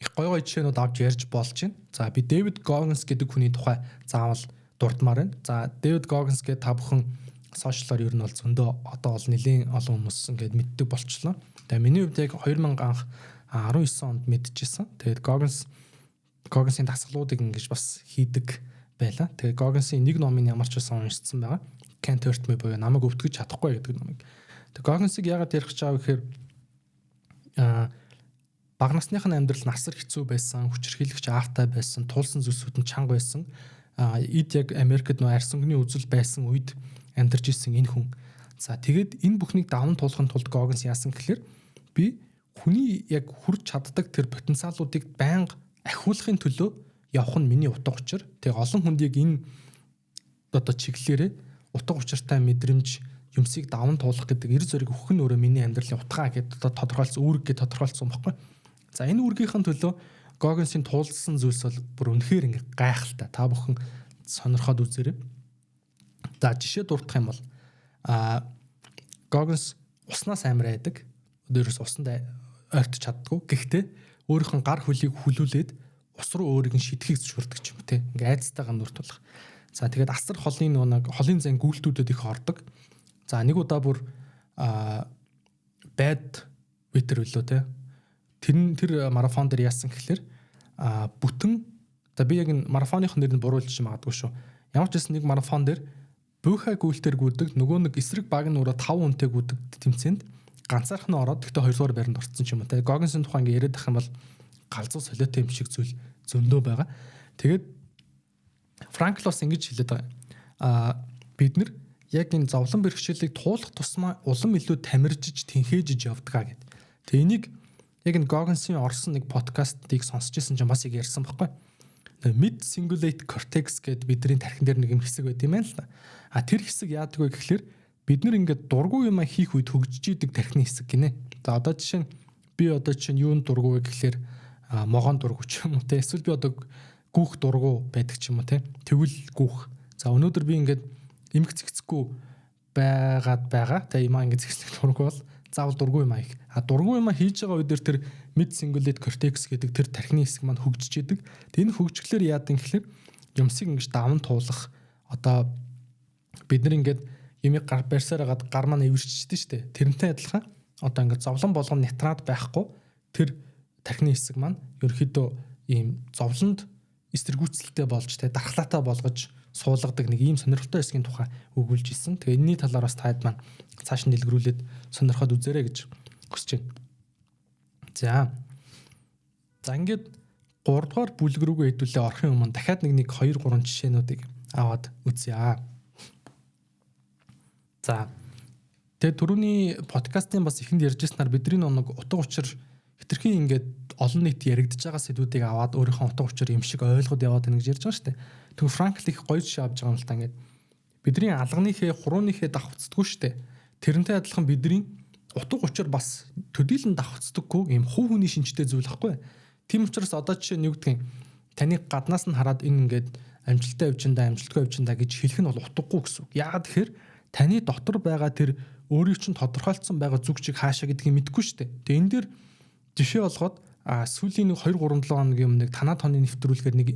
их гой гой жишээнүүд авч ярьж болж байна. За би Дэвид Гоггинс гэдэг хүний тухай заавал дурдмаар байна. За Дэвид Гоггинс гэдэг та бүхэн сошиалор ер нь бол зөндөө одоо бол нэлийн олон хүмүүс ингээд мэддэг болчлоо. Тэгээ миний хувьд яг 2019 онд мэдчихсэн. Тэгээд Гоггинсийн дасгалуудыг ингэж бас хийдэг байла. Тэгээ Гоггинсийн нэг номыг ямар ч байсан уншсан байгаа. Can't Hurt Me буюу намайг өвтгөж чадахгүй гэдэг номыг. Тэгээ Гоггинсыг яагаад ярих гэж байгаа вэ гэхээр бага насных нь амьдрал нь асар хэцүү байсан, хүчирхийлэгч аавтай байсан, туулсан зүйлсүүд нь чанга байсан. Эд яг Америкт нөө арьс өнгөний үзэл байсан үед амьдарч исэн энэ хүн. За тэгээд энэ бүхнийг даван туулахын тулд Гоггинс яасан гэхлээр би хүний яг хүрч чаддаг тэр потенциалуудыг байнга ахиулахын төлөө явах нь миний утга учир. Тэгээ олон хүнд яг энэ одоо чиглэлээрээ утга учиртай мэдрэмж юмсыг даван туулах гэдэг эр зориг өгөх нь өөрөө миний амьдралын утгаа гэдээ одоо тодорхойлсон үүрэг гэж тодорхойлсон байхгүй. За энэ үүргийнхэн төлөө Гоггинсийн туулсан зүйлс бол бүр үнэхээр ингээ гайхалтай. Та бүхэн сонирхоод үзээрэй. За жишээ дурдах юм бол Гоггинс уснаас амар айдаг. Ерөөс усанд ойртож чаддгүй. Гэхдээ өөрийнх нь гар хөлийг хүлүүлээд ус руу өөрийг нь шидэхийг зөвшөөрдөг ч юм те. Ингээ айцтайгаа нүр тулах. За тэгээд асар холын нэг холын зан гүйлтүүдэд их ордог. За нэг удаа бүр байд витер үлөө те. Тэр марафон дээр яасан гэхлээр бүтэн за би яг энэ марафоных нэр нь буруулж магадгүй шүү. Ямар ч байсан нэг марафон дээр буйхай гүйлтээр гүдэг нөгөө нэг эсрэг баг нь өөрөө 5 хүнтэй гүдэг тэмцээнд ганцаарх нь ороод тэгтээ 2 дугаар байранд орцсон ч юм уу те. Гоггинсын тухай ингээ яриад ах юм бол галзуу солиотой юм шиг зүйл зөндөө байгаа. Тэгээд Франкл бас ингэж хэлээд байгаа. Бид нар яг энэ зовлон бэрхшээлийг туулах тусмаа улам илүү тамиржиж тэнхээжиж явдгаа гэд. Тэгээ энийг яг энэ Goggins-ийн орсон нэг подкастыг сонсч ирсэн чинь бас яг ярьсан байхгүй. Mid cingulate cortex гэд бидний тархин дээр нэг юм хэсэг байт юм байна л да. А тэр хэсэг яадаг вэ гэхлээр бид нар ингээд дургүй юм хийх үед хөгжиж идэг тархины хэсэг гинэ. За одоо жишээ нь би одоо жишээ нь юунд дургүй вэ гэхлээр могоон дургүй ч юм уу те. Эсвэл би одоо гүүх дургүй байдаг ч юм уу те. Тэгвэл гүүх. За өнөөдөр би ингээд эмх зэгцэхгүй байгаад байгаа. Тэ юм аа ингээд зэгцлэх дургүй бол заавал дургүй юм аа их. А дургүй юм аа хийж байгаа үед тэр mid cingulate cortex гэдэг тэр тархины хэсэг маань хөгжиж идэг. Тэг энэ хөгжиглээр яадаг гэхлээр юмсыг ингэж даван туулах, одоо бид нар ингээд юмыг гар барьсаар хагаад гар маань эвэрчдэг шүү дээ. Тэрнтэй адилхан одоо ингээд зовлон болгон нитрат байхгүй тэр тархины хэсэг маань ерөөхдөө ийм зовлонд эсэргүүцэлтэй болж те дархлаатай болгож суулгадаг нэг ийм сонирхолтой хэсгийн тухай өгүүлж исэн. Тэгээ энэний талаар бас таад маань цааш нь дэлгэрүүлээд сонирхоод үзээрэй гэж хүсэж байна. За. За ингээд 3 дугаар бүлэг рүүгээ хэдүүлээ орохын өмнө дахиад нэг 2 3 жишээнүүдийг аваад үзье. За. Тэгээ түрүүний подкастын бас эхэнд ярьжсанаар бидний нэг утга учир хэтэрхий ингээд олон нийт яригдж байгаа сэдвүүдийг аваад өөрийнхөө утга учир юм шиг ойлгоод яваад байна гэж ярьж байгаа шүү дээ. Тэгвэл Франкл их гоё жишээ авч байгаа юм л та, ингээд бидний алганыхээ хурууныхээ давхцдаггүй шүү дээ. Тэрнтэй адилхан бидний утга учир бас төдийлөн давхцдаггүй ийм хувь хүний шинжтэй зүйл ахгүй. Тийм учраас одоо жишээ нь юу гэдгийг таны гаднаас нь хараад энэ ингээд амжилттай явж энэ амжилтгүй явж энэ гэж хэлэх нь бол утгагүй гэсэн үг. Яагаад тэгэхээр таны дотор байгаа тэр өөрийг чинь тодорхойлцсон байгаа зүг чиг хаашаа гэдгийг мэдэхгүй шүү дээ. Тэгээ энэ дээр жишээ болгоод сүүлийн нэг 2 3 7 хоногийн өмнө нэг танаа тооны нэвтрүүлгээр нэг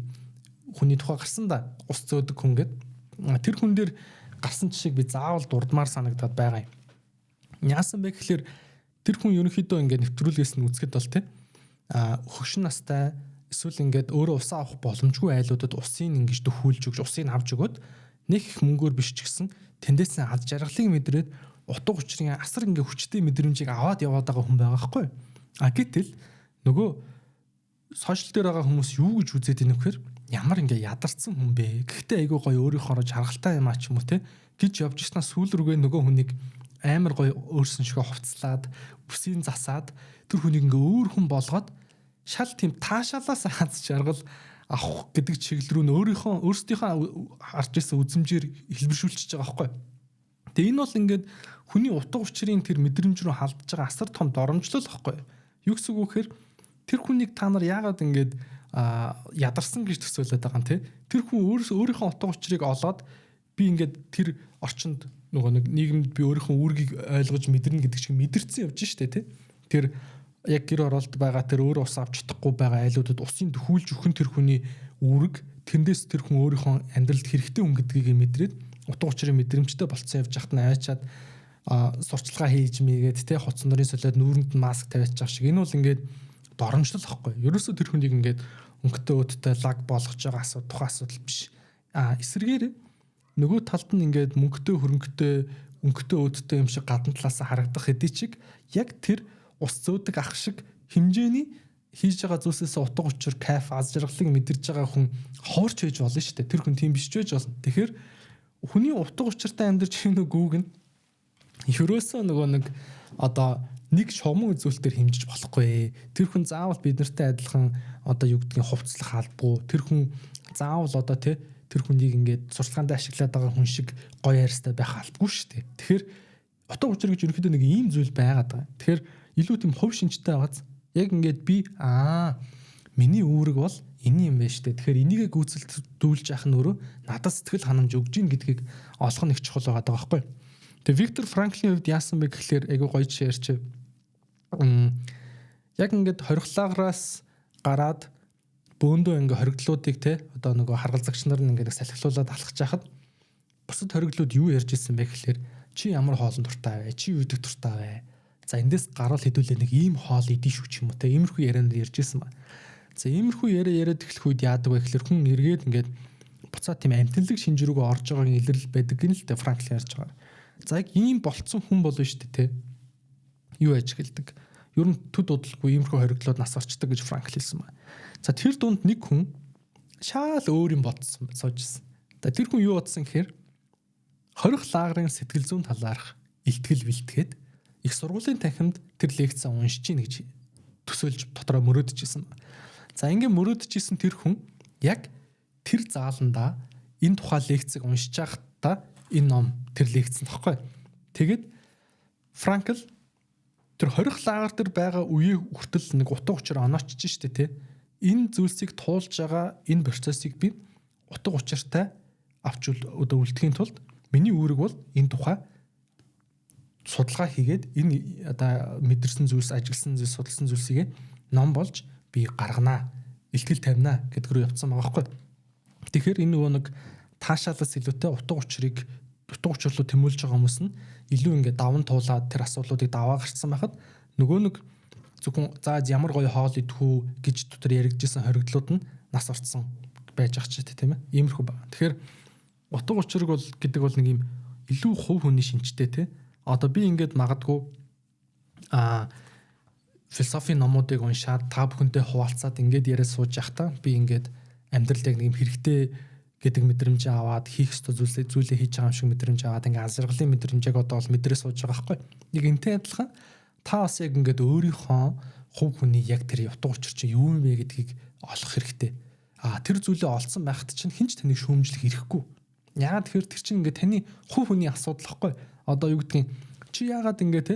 хүний тухай гарсан да. Ус зөөдөг хүн гээд. Тэр хүн дээр гарсан жишээг би заавал дурдмаар санагдаад байгаа юм. Яасан бэ гэхлээр тэр хүн ерөнхийдөө ингээд нэвтрүүлгээс нь үзэхэд бол те хөгшин настай эсвэл ингээд өөрөө усаа авах боломжгүй айлуудад усын ингэж дөхүүлж өгч, усыг авч өгөөд нэг их мөнгөөр биш ч гэсэн тэндээс аз жаргалыг мэдрээд утга учирын асар ингээ хүчтэй мэдрэмжийг аваад яваад байгаа хүн байгаа байхгүй. А гэтэл нөгөө сошиал дээр байгаа хүмүүс юу гэж үзээд ийнэ вэхээр ямар ингээ ядарсан хүн бэ? Гэхдээ айгүй гоё өөрийнхөө жаргалтай юм а ч юм уу те гэж явж ирсэн сүүл рүүгээ нөгөө хүнийг амар гоё өөрсөн шигэ хувцлаад, үсийг засаад, тэр хүнийг ингээ өөр хүн болгоод шал тийм таашаалаас аз жаргал авах гэдэг чиглэл рүү нь өөрийнхөө өөрсдийнхөө харж ирсэн үзмжээр хэлбэршүүлчихэж байгаа байхгүй. Тэгээ энэ бол ингээд хүний утга учирын тэр мэдрэмж рүү халдж байгаа асар том доромжлол байхгүй. Юу гэсэн үг вэ гэхээр тэр хүнийг та нар яагаад ингээд ядарсан гэж төсөөлөд байгаа юм те. Тэр хүн өөрийнхөө утга учирыг олоод би ингээд тэр орчинд нөгөө нэг нийгэмд би өөрийнхөө үүргийг ойлгож мэдэрнэ гэдэг шиг мэдэрсэн явж штэ те. Тэр яг гэр оролт байгаа тэр өөрөө ус авч чадахгүй байгаа айлуудад усын төхүүлж өгөх нь тэр хүний үүрэг, тэндээс тэр хүн өөрийнхөө амьдралд хэрэгтэй хүн гэдгийг мэдрээд утга учирын мэдрэмжтэй болцсон явж хахад нь айчаад сурчлагаа хийж мэйгээд те хуц нарын солиод нүүрэнд нь маск тавиачих шиг энэ бол ингээд доромжлол ахгүй. Ерөөсөө тэр хүнийг ингээд өнгөтэй өөдтэй лаг болгож байгаа асуудал тухайн асуудал биш. А эсрэгээр нөгөө талд нь ингээд мөнгөтэй хөрөнгөтэй өнгөтэй өөдтэй юм шиг гадна талаас харагдах хэдий чиг яг тэр ус зөөдөг ах шиг хэмжээний хийж байгаа зүйлсээс утга учир, кайф, аз жаргалыг мэдэрч байгаа хүн хоорч байж болно шүү дээ. Тэр хүн тийм биш ч байж болно. Тэгэхээр хүний утга учиртай амьдарч ийн үгүйг нь ерөөсөө нөгөө нэг одоо нэг шугаман үзүүлэлтээр хэмжиж болохгүй. Тэр хүн заавал бид нартай адилхан одоо юу гэдгийг хувцлах албагүй. Тэр хүн заавал одоо тий тэр хүнийг ингээд сурчлагаанд ашиглаад байгаа хүн шиг гоё хайрстай байх албагүй шүү дээ. Тэгэхээр утга учир гэж ерөнхийдөө нэг ийм зүйл байгаад байгаа. Тэгэхээр илүү тийм хувь шинжтэй байгааз яг ингээд би миний үүрэг бол энэ юм байна шүү дээ. Тэгэхээр энийгээ гүйцэлдүүлж яах нь өөрөө надад сэтгэл ханамж өгж гин гэдгийг олох нь их чухал байгаа байхгүй. Тэгээ Виктор Франклийн хувьд яасан бэ гэхлээр айгүй гоё жишээ ярьчих. Яг ингээд хориглаграас гараад бөөндөө ингээ хоригдлуудыг те одоо нөгөө харгалзагч нар нь ингээд салхилуулад алхаж байхад бусад хориглууд юу ярьж ирсэн бэ гэхлээр чи ямар хоолнд дуртай вэ? Чи юу идэх дуртай вэ? За эндээс гарвал хэдүүлээ нэг ийм хоол идэх шүү ч юм уу те иймэрхүү ярианд ярьж ирсэн ба. За иймэрхүү яриа яриад эхлэх үед яадаг вэ гэхлээр хүн эргээд ингээд буцаад тийм амтналаг шинж рүүгээ орж байгаагийн илрэл байдаг гин л те Франкл ярьж байгаа. За яг ийм болцсон хүн болно шүү дээ те. Юу ажигладаг? Ер нь төд удалгүй иймэрхүү хориглоод нас орчдөг гэж Франкл хэлсэн байна. За тэр дунд нэг хүн шаал өөр юм бодсон сууж ирсэн. За тэр хүн юу бодсон гэхээр Хорих лагерын сэтгэл зүйн талаарх илтгэл бэлтгээд их сургуулийн танхимд тэр лекцээ уншиж гин гэж төсөөлж дотроо мөрөөдөж исэн. За ингээ мөрөөдөж исэн тэр хүн яг тэр зааландаа энэ тухай лекцийг уншиж байхдаа энэ ном тэр лекцэн тоххой. Тэгэд Франкл тэр хорих лагер дээр байгаа үеийг хүртэл нэг утга учир оноочж штэ тий. Энэ зүйлсийг туулж байгаа энэ процессыг би утга учиртай авч одоо үлдэхийн тулд миний үүрэг бол энэ тухай судалгаа хийгээд энэ одоо мэдэрсэн зүйлс, ажигласан зүйлс, судалсан зүйлсийг ном болж би гарганаа, илтгэл тавина гэдэг рүү явцсан байгаа байхгүй. Тэгэхээр энэ нөгөө нэг таашаалаас илүүтэй утга учирыг утга учир руу тэмүүлж байгаа хүмүүс нь илүү ингээд даван туулаад тэр асуудлуудыг даваа гарцсан байхад нөгөө нэг зөвхөн за ямар гоё хоол идэх үү гэж дотор яригдчихсан хоригдлууд нь нас орцсон байж ах ч тийм ээ. Иймэрхүү байна. Тэгэхээр утга учирг бол гэдэг бол нэг юм илүү хувь хүний шинжтэй тий. Одоо би ингээд магадгүй философи номуудыг уншаад та бүхэнтэй хуваалцаад ингээд яриа сууж явахдаа би ингээд амьдрал яг нэг юм хэрэгтэй гэдэг мэдрэмж аваад хийх ёстой зүйлээ хийж байгаа юм шиг мэдрэмж аваад ингээд аз жаргалын мэдрэмжийг одоо бол мэдрээ сууж байгаа байхгүй. Нэг энтэй адилхан та бас яг ингээд өөрийнхөө хувь хүний яг тэр утга учир чинь юу юм бэ гэдгийг олох хэрэгтэй. Тэр зүйлээ олцсон байхад чинь хэн ч таныг шүүмжлэх хэрэггүй. Яагаад тэгэхээр тэр чинь ингээд таны хувь хүний асуудал байхгүй. Одоо юу гэдгийг чи яагаад ингээд те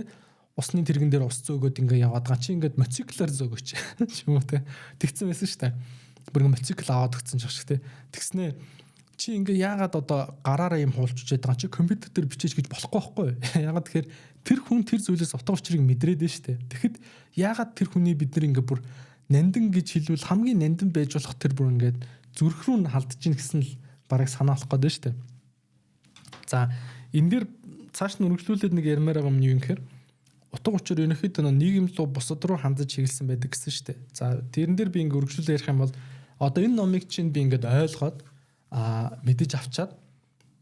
усны тэрэгэн дээр ус зөөгөөд ингээд яваад байгаа чи ингээд мотоциклаар зөөгөөч ч юм уу те тэгсэн байсан шүү дээ. Бүр ингээд мотоцикл аваад өгсөн ч шиг те. Тэгснээ чи ингээ яагаад одоо гараараа юм хуулж байгаа чи компьютер дээр бичээж гэж болохгүй байхгүй. Яагаад тэгэхээр тэр хүн тэр зүйлээс утга учирыг мэдрээд байна шүү дээ. Тэгэхэд яагаад тэр хүний бид нар ингээ бүр нандин гэж хэлвэл хамгийн нандин байж болох тэр бүр ингээд зүрх рүү нь халдж ийн гэсэн л бараг санаа болох гээд байна шүү дээ. За энэ дээр цааш нь үргэлжлүүлээд нэг ярмаар байгаа юм юу юм гэхээр утга учир ерөнхийдөө нийгэм рүү бусад руу хандаж чиглэсэн байдаг гэсэн шүү дээ. За тэрэн дээр би ингээ үргэлжлүүлээ ярих юм бол одоо энэ номыг чинь би ингээд ойлгоод мэдэж авчаад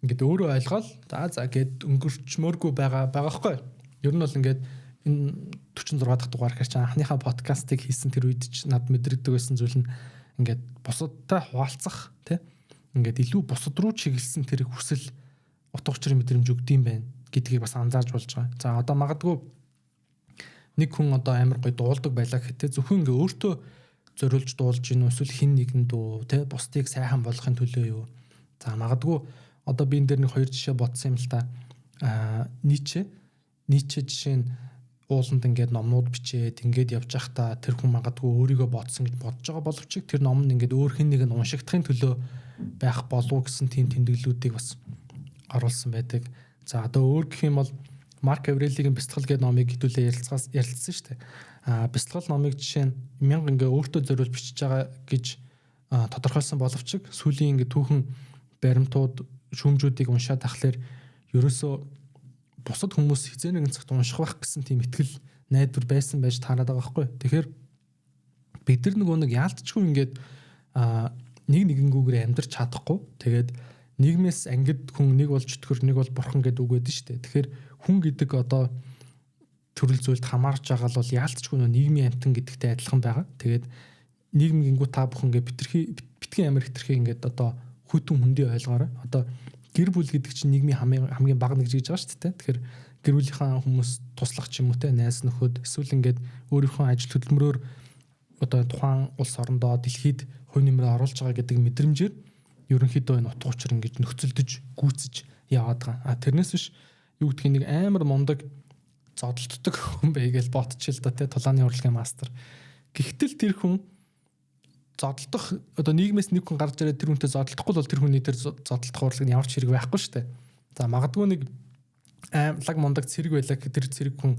ингээд өөрөө ойлгоол за гэд өнгөрчмөөргүй байгаа байхгүй. Ер нь бол ингээд энэ 46 дахь дугаар гэхэр чинь анхныхаа подкастыг хийсэн тэр үед ч над мэдрэгдэг байсан зүйл нь ингээд бусадтай хуваалцах тий ингээд илүү бусад руу чиглэсэн тэр хүсэл утга учирын мэдрэмж өгдөм байх гэдгийг бас анзаарч болж байгаа. За одоо магадгүй нэг хүн одоо амар гоё дуулдаг байлаа гэхэд зөвхөн ингээ өөртөө зориулж дуулж гин үү эсвэл хин нэгэн дуу тий бусдыг сайхан болгохын төлөө юу. За магадгүй одоо би энэ дээр нэг хоёр жишээ бодсон юм л та. Ницше жишээ нь ууланд ингээд номнууд бичээд ингээд явж байхдаа тэр хүн магадгүй өөрийгөө бодсон гэж бодож байгаа боловч тэр ном нь ингээд өөр хин нэг нь уншигдахын төлөө байх болов гэсэн тийм тэмдэглэлүүдийг бас оруулсан байдаг. За одоо өөр гэх юм бол Марк Аврелигийн Бясалгал гэдэг номыг хэдүүлээ ярилцсан шүү дээ. Бясалгал номыг жишээ нь мянга ингээ өөртөө зориулж бичиж байгаа гэж тодорхойлсон боловч сүүлийн ингээ түүхэн баримтууд шүүмжүүдийг уншаад тахлаар ерөөсөө бусад хүмүүс хизээ нэгэн цагт унших байх гэсэн тийм итгэл найдвар байсан байж таарад байгаа байхгүй. Тэгэхээр бид нар нөгөө нэг яалтчгүй ингээд нэг нэгэнгүүгээр амьдрч чадахгүй. Тэгээд нийгмээс ангид хүн нэг бол чөтгөр нэг бол бурхан гэдэг үг байдаг шүү дээ. Тэгэхээр хүн гэдэг одоо төрөл зүйлд хамаарч байгаа л бол яалтчгүй нөгөө нийгмийн амьтан гэдэгтэй адилхан байгаа. Тэгээд нийгэм гингүү та бүхэн ингээд битгий амар хитрхи ингээд одоо хүйтэн хүндий ойлгоорой. Одоо гэр бүл гэдэг чинь нийгмийн хамгийн бага нэг гэж байгаа шүү дээ. Тэгэхээр гэр бүлийнхаа хүмүүс туслах ч юм уу те найз нөхөд эсвэл ингээд өөрийнхөө ажил хөдөлмөрөөр одоо тухайн улс орондоо дэлхийд хувь нэмрээ оруулж байгаа гэдэг мэдрэмжээр ерөнхийдөө энэ утга учир ингэж нөхцөлдөж гүйцэж яваад байгаа. А тэрнээс биш юу гэдгийг нэг амар мундаг зодолддог хүн бай гэж ботчих л да те тулааны урлагийн мастер. Гэхдээ л тэр хүн зодолдох одоо нийгмээс нэг хүн гарч ирээд тэр хүнтэй зодолдохгүй бол тэр хүний тэр зодолдох урлаг нь ямар ч хэрэг байхгүй шүү дээ. За магадгүй нэг лаг мундаг цэрэг байлаа гэхэд тэр цэрэг хүн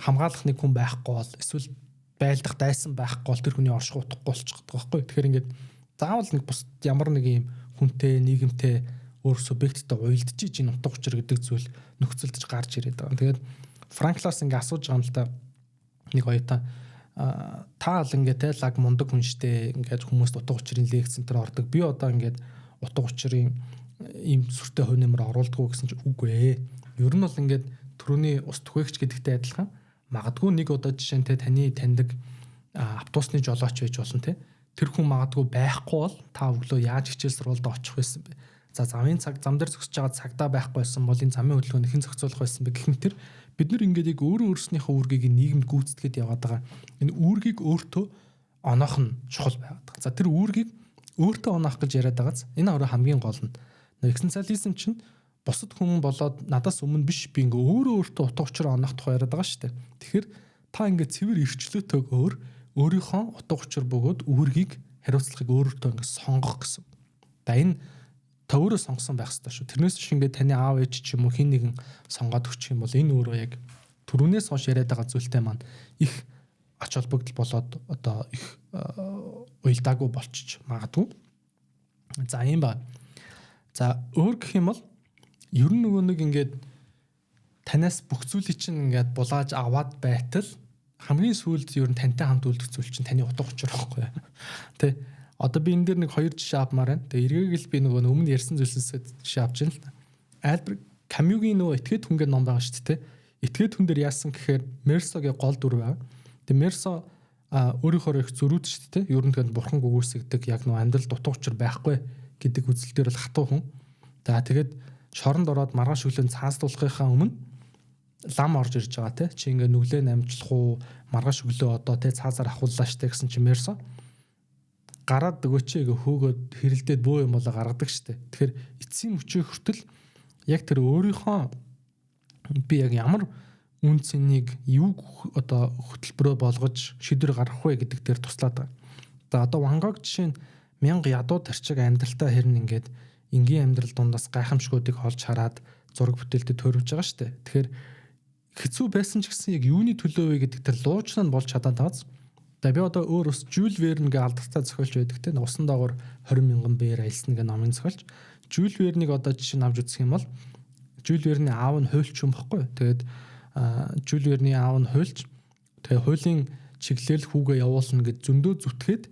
хамгаалах нэг хүн байхгүй бол эсвэл байлдах дайсан байхгүй бол тэр хүний орших утгагүй болчих гэдэг байхгүй. Тэгэхээр ингээд заавал нэг бус ямар нэг юм хүнтэй нийгэмтэй өөр субъекттэй уялдж энэ утга учир гэдэг зүйл нөхцөлдөж гарч ирээд байгаа. Тэгээд Франклаас ингээ асууж байгаа юм л та нэг оюутан та л ингээ те лаг мундаг хүн штэ ингээд хүмүүст утга учирын лекц энэ төр ордог. Би одоо ингээд утга учирын ийм сүртэй хувь нэмэр оруулдаггүй гэсэн чинь үгүй ээ. Ер нь бол ингээд төрөний ус түгээгч гэдэгтэй адилхан магадгүй нэг удаа жишээ нь те таны таньдаг автобусны жолооч байж болно те. Тэр хүн магадгүй байхгүй бол та өглөө яаж хичээл сургуульд очих байсан бэ? За замын цаг зам дээр зогсож байгаа цагдаа байхгүй байсан бол энэ замын хөдөлгөөнийг хэн зохицуулах байсан бэ гэх мэтэр бид нар ингээд яг өөрөө өөрснийхөө үүргийг нийгэмд гүйцэтгээд яваад байгаа. Энэ үүргийг өөртөө оноох нь чухал байгаад байгаа. За тэр үүргийг өөртөө оноох гэж яриад байгааз энэ өөрөө хамгийн гол нь. Экзистенциализм чинь бусад хүн болоод надаас өмнө биш би ингээ өөрөө өөртөө утга учир оноох тухай яриад байгаа шүү дээ. Тэгэхээр та ингээ цэвэр эрхчлөөтэйгээр өөрийнхөө утга учир бөгөөд үүргийг хариуцлагыг өөрөөтөө ингээ сонгох гэсэн. За энэ та өөрөө сонгосон байх ёстой шүү. Тэрнээс биш ингээ таны аав ээж ч юм уу хин нэгэн сонгоод өгчих юм бол энэ өөрөө яг түрүүнээс хойш яриад байгаа зүйлтэй маань их ач холбогдол болоод одоо их уялдаагүй болчих магадгүй. За ийм ба. За өөр гэх юм бол ер нь нөгөө нэг ингээд танаас бүх зүйлийг чинь ингээд булааж аваад байтал хамгийн сүүлд ер нь тантай хамт үлдэх зүйл чинь таны утга учир байхгүй юу? Тэ. Одоо би энэ дээр нэг хоёр жишээ авмаар байна. Тэгээ эргээг л би нөгөө өмнө ярьсан зүйлсээс жишээ авч байна л та. Альберт Камюгийн нөгөө этгээд хүн гэдэг ном байгаа шүү дээ. Этгээд хүн дээр яасан гэхээр Мерсогийн гол дүр байгаа. Тэгээ Мерсо өөрийнхөө их зөрүүд шүү дээ. Ер нь тэгэд бурхан гүгүйсгдэг яг нөгөө амьдралд утга учир байхгүй гэдэг үзэл дээр бол хатуу хүн. За тэгээд шоронд ороод маргааш өглөө цаазлуулахынхаа өмнө лам орж ирж байгаа те. Чи ингээ нүглээ намжлах уу, маргааш өглөө одоо те цаазаар ахууллаа штэ гэсэн чи Мерсо гараад өгөөч гэ хөөгөөд хэрэлдээд бөө юм болоо гаргадаг штэ. Тэгэхээр эцсийн мөчөө хүртэл яг тэр өөрийнхөө би яг ямар үн цэнийг юу одоо хөтөлбөрөө болгож шийдвэр гаргах вэ гэдэг дээр туслаад байгаа. За одоо Ван Гог жишээ нь мянга ядуу тарчиг амьдралтай хэрнэ ингээд энгийн амьдрал дундаас гайхамшгуудыг олж хараад зураг бүтээлтэд төрөвж байгаа штэ. Тэгэхээр хэцүү байсан ч гэсэн яг юуны төлөө вэ гэдэг тэр луужнаа нь болж чадаад байгаа. За би одоо өөр ус Жюль Верн гэ алдартай зохиолч байдаг те. Усан доогоор 20 мянган бээр аялсан гэх номын зохиолч. Жюль Вернийг одоо жишээ нь авч үзэх юм бол Жюль Верний аав нь хуульч юм баггүй. Тэгээд Жюль Верний аав нь хуульч. Тэгээ хуулийн чиглэл хүүгээ явуулна гэж зөндөө зүтгээд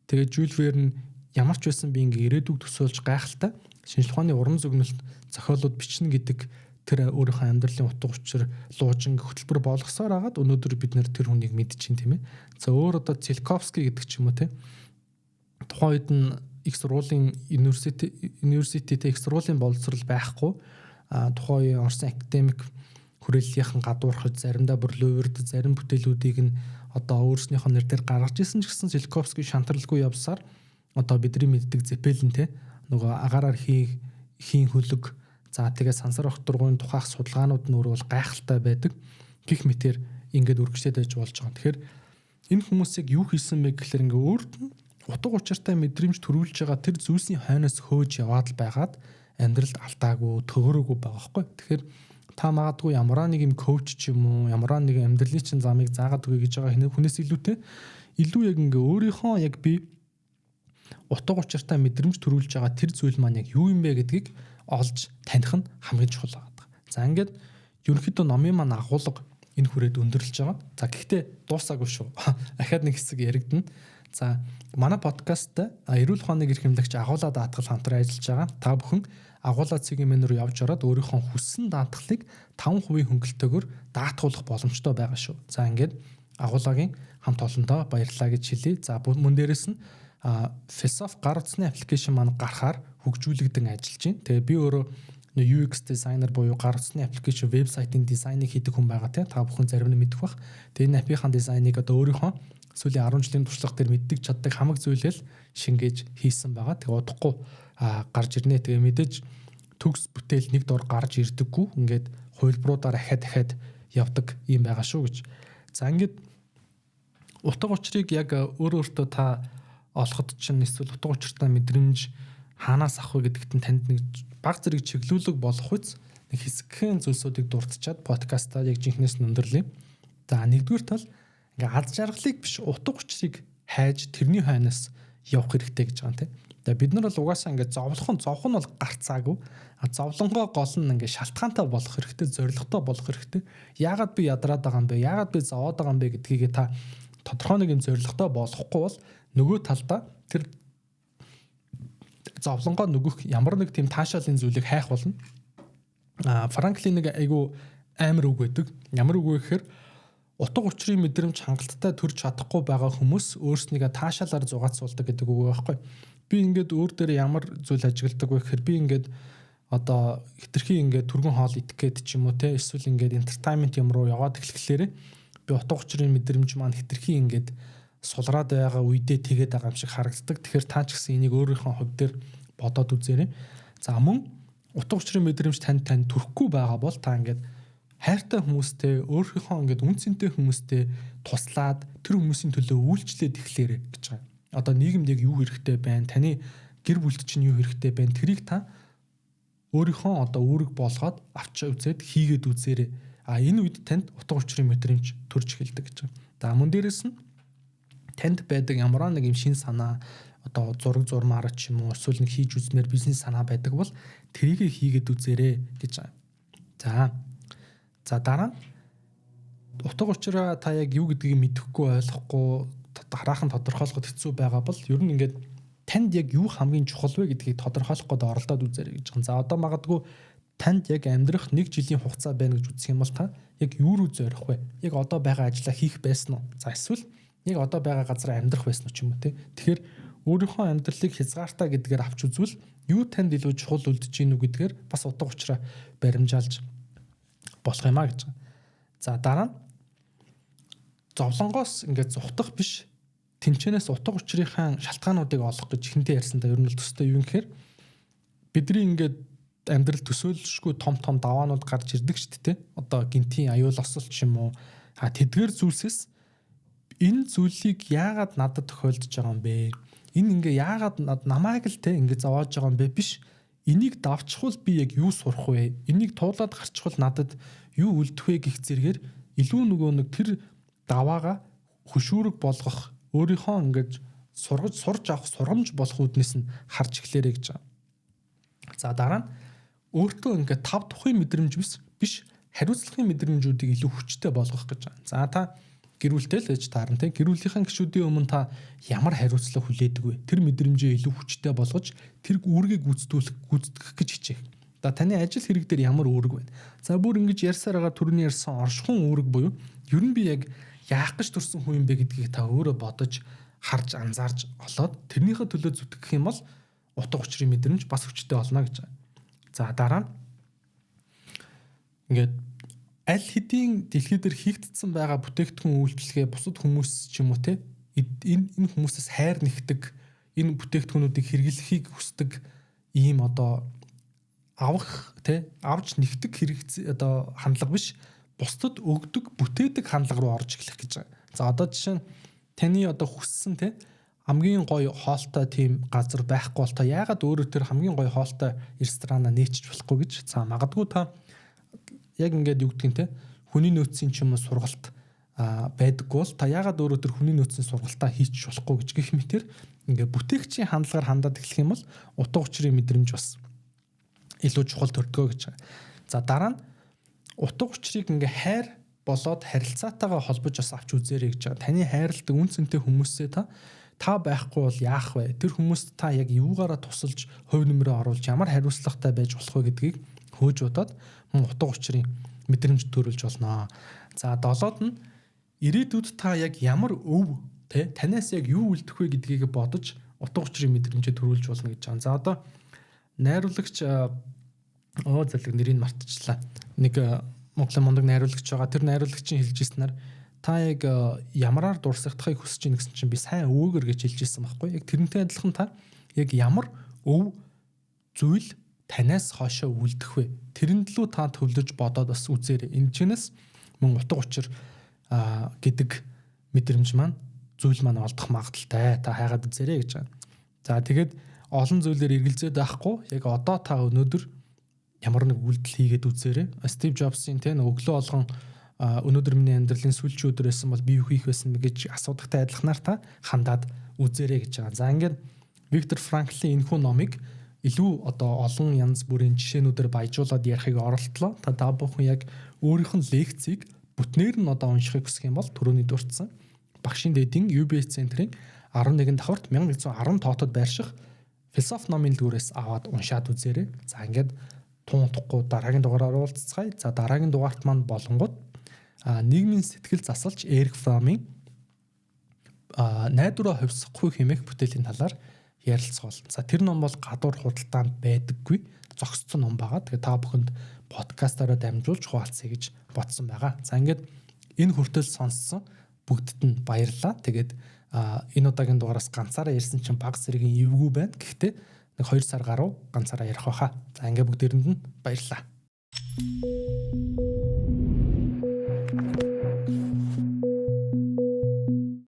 тэгээ Жюль Верн ямар ч байсан би ингээ ирээдүг төсөөлж гайхалтай шинжлэх ухааны уран зөгнөлт зохиолууд бичнэ гэдэг тэр өөрийнхөө амьдралын утга учир луужин хөтөлбөр болгосоор агаад өнөөдөр бид нэр тэр хүнийг мэдчихээн тийм ээ. За өөр одоо Циолковский гэдэг ч юм уу те. Тухайн үед нь их сургуулийн университеттэй их сургуулийн боловсрол байхгүй. А тухайн үеийн Орсын академик хүрээллийнхэн гадуурхаж заримдаа бүр луурд зарим бүтээлүүдийг нь одоо өөрснийхөө нэр дээр гаргаж исэн ч гэсэн Циолковский шантралгүй явсаар одоо бидний мэддэг Зеппелин те нөгөө агаараар хийн хөлөг. За тэгээ сансар огторгуйн тухайх судалгаанууд нь өөрөө бол гайхалтай байдаг. Гэх мэтэр ингээд үргэлжлээд байж болж байгаа. Тэгэхээр энэ хүмүүсийг юу хийсэн бэ гэхэлэр ингээ өөрт нь утга учиртай мэдрэмж төрүүлж байгаа тэр зүйлсийн хойноос хөөж яваад л байгаад амьдралд алдаагүй, төгөрөөгүй байгаа байхгүй. Тэгэхээр та магадгүй ямараа нэг юм коуч ч юм уу, ямараа нэг амьдралын чинь замыг заагаад өгье гэж байгаа хүнээс илүүтэй илүү яг ингээ өөрийнхөө яг би утга учиртай мэдрэмж төрүүлж байгаа тэр зүйл маань яг юу юм бэ гэдгийг олж таних нь хамгийн чухал байгаа. За ингээд ерөнхийдөө номын маань агуулга энэ хүрээд өндөрлөж байгаа. За гэхдээ дуусаагүй шүү. Ахаад нэг хэсэг яригдана. За манай подкастт эрүүл ухааныг эрхэмлэгч агуулаа даатгал хамтран ажиллаж байгаа. Та бүхэн агуулаа цэгийн меню руу явж ороод өөрийнхөө хүссэн даатгалыг 5% хөнгөлөлтөөр даатгуулах боломжтой байгаа шүү. За ингээд агуулаагийн хамт олондоо баярлалаа гэж хэлье. За мөн дээрэс нь философи гар утасны аппликейшн маань гарахаар хөгжүүлэгдэн ажиллаж байна. Тэгээ би өөрөө UX дизайнер буюу гар утасны аппликейшн вебсайтын дизайныг хийдэг хүн байгаа тийм. Та бүхэн зарим нь мэдэх бах. Тэгээ энэ аппийнхаа дизайныг одоо өөрийнхөө сүүлийн 10 жилийн туршлага дээр мэддэг чаддаг хамаг зүйлэл шингээж хийсэн байгаа. Тэгээ удахгүй гарч ирнэ. Тэгээ мэдээж төгс бүтээл нэг дор гарч ирдэггүй. Ингээд хувилбаруудаар ахаад дахиад явдаг юм байгаа шүү гэж. За ингээд утга учирыг яг өөр өөртөө та олоход чинь эсвэл утга учиртай мэдрэмж хаанаас авах вэ гэдэгт нь танд нэг баг зэрэг чиглүүлэг болох үз нэг хэсэгхэн зүйлсүүдийг дурдчаад подкастаа яг жинхнээс нь өндөрлөе. За нэгдүгээр тал ингээ аз жаргалыг биш утга учирыг хайж тэрний хойноос явах хэрэгтэй гэж байгаа юм те. Тэгээ бид нар бол угаасаа ингээ зовлох нь зовх нь бол гарцаагүй. А зовлонгоо гол нь ингээ шалтгаантай болох хэрэгтэй, зоригтой болох хэрэгтэй. Яагаад би ядраад байгаа юм бэ? Яагаад би зовоод байгаа юм бэ гэдгийг та тодорхой нэг юм зоригтой болохгүй бол нөгөө талдаа тэр зовлонгоо нөгөөх ямар нэг тийм таашаалын зүйлийг хайх болно. А Франклин нэг айгу амар үг байдаг. Ямар үг вэ гэхээр утга учирын мэдрэмж хангалттай төрж чадахгүй байгаа хүмүүс өөрснийгээ таашаалаар зугаацуулдаг гэдэг үг байхгүй. Би ингээд өөр дээр ямар зүйл ажигладаг вэ гэхээр би ингээд одоо хитрхи ингээд түргэн хоол идэх гээд ч юм уу те, эсвэл ингээд entertainment юм руу яваад эхлэхлээрэ би утга учирын мэдрэмж маань хитрхи ингээд сулраад байгаа үедээ тэгээд байгаа юм шиг харагддаг. Тэгэхээр та ч гэсэн энийг өөрийнхөө хувь дээр бодоод үзээрэй. За, мөн утга учирын мэдрэмж танд тань төрөхгүй байгаа бол та ингээд хайртай хүмүүстэй, өөрийнхөө ингээд үн цэнтэй хүмүүстэй туслаад тэр хүмүүсийн төлөө үйлчлээд эхлээрэй гэж байгаа. Одоо нийгэмд яг юу хэрэгтэй байна? Таны гэр бүлд чинь юу хэрэгтэй байна? Тэрийг та өөрийнхөө одоо үүрэг болгоод авч үзээд хийгээд үзээрэй. А энэ үед танд утга учирын мэдрэмж төрж эхэлдэг гэж байгаа. За, мөн дээрэс нь танд байдаг ямар нэг юм шин санаа, одоо зураг зурмаар ч юм уу, эсвэл нэг хийж үзмээр бизнес санаа байдаг бол тэрийг хийгээд үзээрэй гэж байгаа. За, дараа нь утга учираа та яг юу гэдгийг мэдэхгүй, ойлгохгүй, хараахан тодорхойлоход хэцүү байгаа бол ер нь ингээд танд яг юу хамгийн чухал вэ гэдгийг тодорхойлох гээд оролдоод үзээрэй гэж байгаа. За, одоо магадгүй танд яг амьдрах нэг жилийн хугацаа байна гэж үзэх юм бол та яг юу руу зорих вэ? Яг одоо байгаа ажлаа хийх байсан уу? За, эсвэл яг одоо байгаа газар амьдрах байсан уу ч юм уу те. Тэгэхээр өөрийнхөө амьдралыг хязгаартай гэдгээр авч үзвэл юу танд илүү чухал үлдэж гин үү гэдгээр бас утга учираа баримжаалж болох юм а гэж байгаа. За, дараа нь зовлонгоос ингээд зугтах биш, тэнчэнээс утга учирынхаа шалтгаануудыг олох гэж хинтээ ярьсантай ер нь л төстэй. Юу гэхээр бидний ингээд амьдрал төсөөлшгүй том том даваанууд гарч ирдэг шүү дээ. Одоо гинтийн аюул осол ч юм уу. А тэдгээр зүйлсээс энэ зүйлийг яагаад надад тохиолдож байгаа юм бэ? Энэ ингээ яагаад намайг л те ингээ зовоож байгаа юм бэ биш. Энийг давчхвал би яг юу сурах вэ? Энийг туулаад гарчхвал надад юу үлдэх вэ гэх зэрэгээр илүү нөгөө нэг тэр даваага хөшүүрэг болгох, өөрийнхөө ингэж сургаж сурж авах сургамж болох үүднээс нь харж эхлээрэй гэж байгаа. За, дараа нь өөртөө ингээд тав тухын мэдрэмж биш, хариуцлагын мэдрэмжүүдийг илүү хүчтэй болгох гэж байгаа. За, та гэр бүлтэй л гэж таарна те. Гэр бүлийнхэн гишүүдийн өмнө та ямар хариуцлага хүлээдэг вэ? Тэр мэдрэмжээ илүү хүчтэй болгож тэр үүргийг гүйцэтгэх гэж хичээх. За, таны ажил хэрэг дээр ямар үүрэг байна? За, бүр ингэж ярьсаар байгаа түрүүний ярьсан оршихуун үүрэг буюу ер нь би яг яах гэж төрсэн хүн юм бэ гэдгийг та өөрөө бодож харж анзаарч олоод тэрнийхээ төлөө зүтгэх юм бол утга учирын мэдрэмж бас хүчтэй болно гэж байгаа. За, дараа нь ингээд аль хэдийн дэлхий дээр хийгдсэн байгаа бүтээгдэхүүн үйлчилгээ бусад хүмүүс ч юм уу те, энэ хүмүүсээс хайр нэгдэг, энэ бүтээгдэхүүнүүдийг хэрэглэхийг хүсдэг ийм одоо авах те, авч нэгдэг хэрэгц одоо хандлага биш, бусдад өгдөг, бүтээдэг хандлага руу орж эхлэх гэж байгаа. За, одоо жишээ нь таны одоо хүссэн те хамгийн гоё хоолтой тийм газар байхгүй бол та яагаад өөрөө тэр хамгийн гоё хоолтой ресторанаа нээчиж болохгүй гэж. За, магадгүй та яг ингээд юу гэдгийг те хүний нөөцийн ч юм уу сургалт байдаггүй бол та яагаад өөрөө тэр хүний нөөцийн сургалтаа хийчих болохгүй гэж гэх мэтэр ингээд бүтээгчийн хандлагаар хандаад эхлэх юм бол утга учирын мэдрэмж бас илүү чухал төрдгөө гэж байгаа. За, дараа нь утга учирыг ингээ хайр болоод харилцаатайгаа холбож бас авч үзээрэй гэж байгаа. Таны хайрладаг үн цэнтэй хүмүүсээ та байхгүй бол яах вэ? Тэр хүмүүст та яг юугаараа тусалж, хувь нэмрээ оруулж, ямар хариуцлагатай байж болох вэ гэдгийг хөөж бодоод мөн утга учирын мэдрэмж төрүүлж болно. За, долоод нь ирээдүйд та яг ямар өв те танаас яг юу үлдэх вэ гэдгийг бодож утга учирын мэдрэмжээ төрүүлж болно гэж байгаа. За, одоо найруулагч оо залэг нэрийг мартчихлаа. Нэг Монголын мундаг найруулагч байгаа. Тэр найруулагчийн хэлж ирсэнээр та яг ямараар дурсагдахыг хүсэж байна гэсэн чинь би сайн өвөөгөр гэж хэлж ирсэн байхгүй. Яг тэрнтэй адилхан та яг ямар өв зүйл танаас хоошоо үлдэх вэ? Тэрэнд лүү та төвлөрж бодоод бас үзээрэй. Энэ чинээс мөн утга учир гэдэг мэдрэмж маань, зүйл маань олдох магадлалтай. Та хайгаад үзээрэй гэж байгаа. За, тэгээд олон зүйлээр эргэлзээд байхгүй. Яг одоо та өнөөдөр ямар нэг үйлдэл хийгээд үзээрэй. Стив Джобсын те өглөө болгон өнөөдөр миний амьдралын сүүлчийн өдөр байсан бол би юу хийх байсан бэ гэж асуудагтай адилханаар та хандаад үзээрэй гэж байгаа. За, ингээд Виктор Франклийн энэхүү номыг илүү одоо олон янз бүрийн жишээнүүдээр баяжуулаад ярихыг оролдлоо. Та бүхэн яг өөрийнх нь лекцийг бүтнээр нь одоо уншихыг хүсэх юм бол түрүүний дурдсан багшийн дэдийн UBS центрийн 11 давхарт 1110 тоотод байрших философи номын дэлгүүрээс аваад уншаад үзээрэй. За, ингээд тун утгагүй дараагийн дугаараар уулзцгаая. За, дараагийн дугаарт маань болонгууд нийгмийн сэтгэл засалч Эрик Фромын найдвараа хувьсахгүй хэмээх бүтээлийн талаар ярилцах болно. За, тэр ном бол гадуур худалдаанд байдаггүй, зогссон ном байгаа. Тэгээ та бүхэнд подкастаараа дамжуулж хуваалцъя гэж бодсон байгаа. За, ингээд энэ хүртэл сонссон бүгдд нь баярлалаа. Тэгээд энэ удаагийн дугаараас ганцаараа ярьсан чинь баг зэргийн эвгүй байна. Гэхдээ нэг 2 сар гаруй ганцаараа ярих байхаа. За, ингээд бүгдээрэнд нь баярлалаа.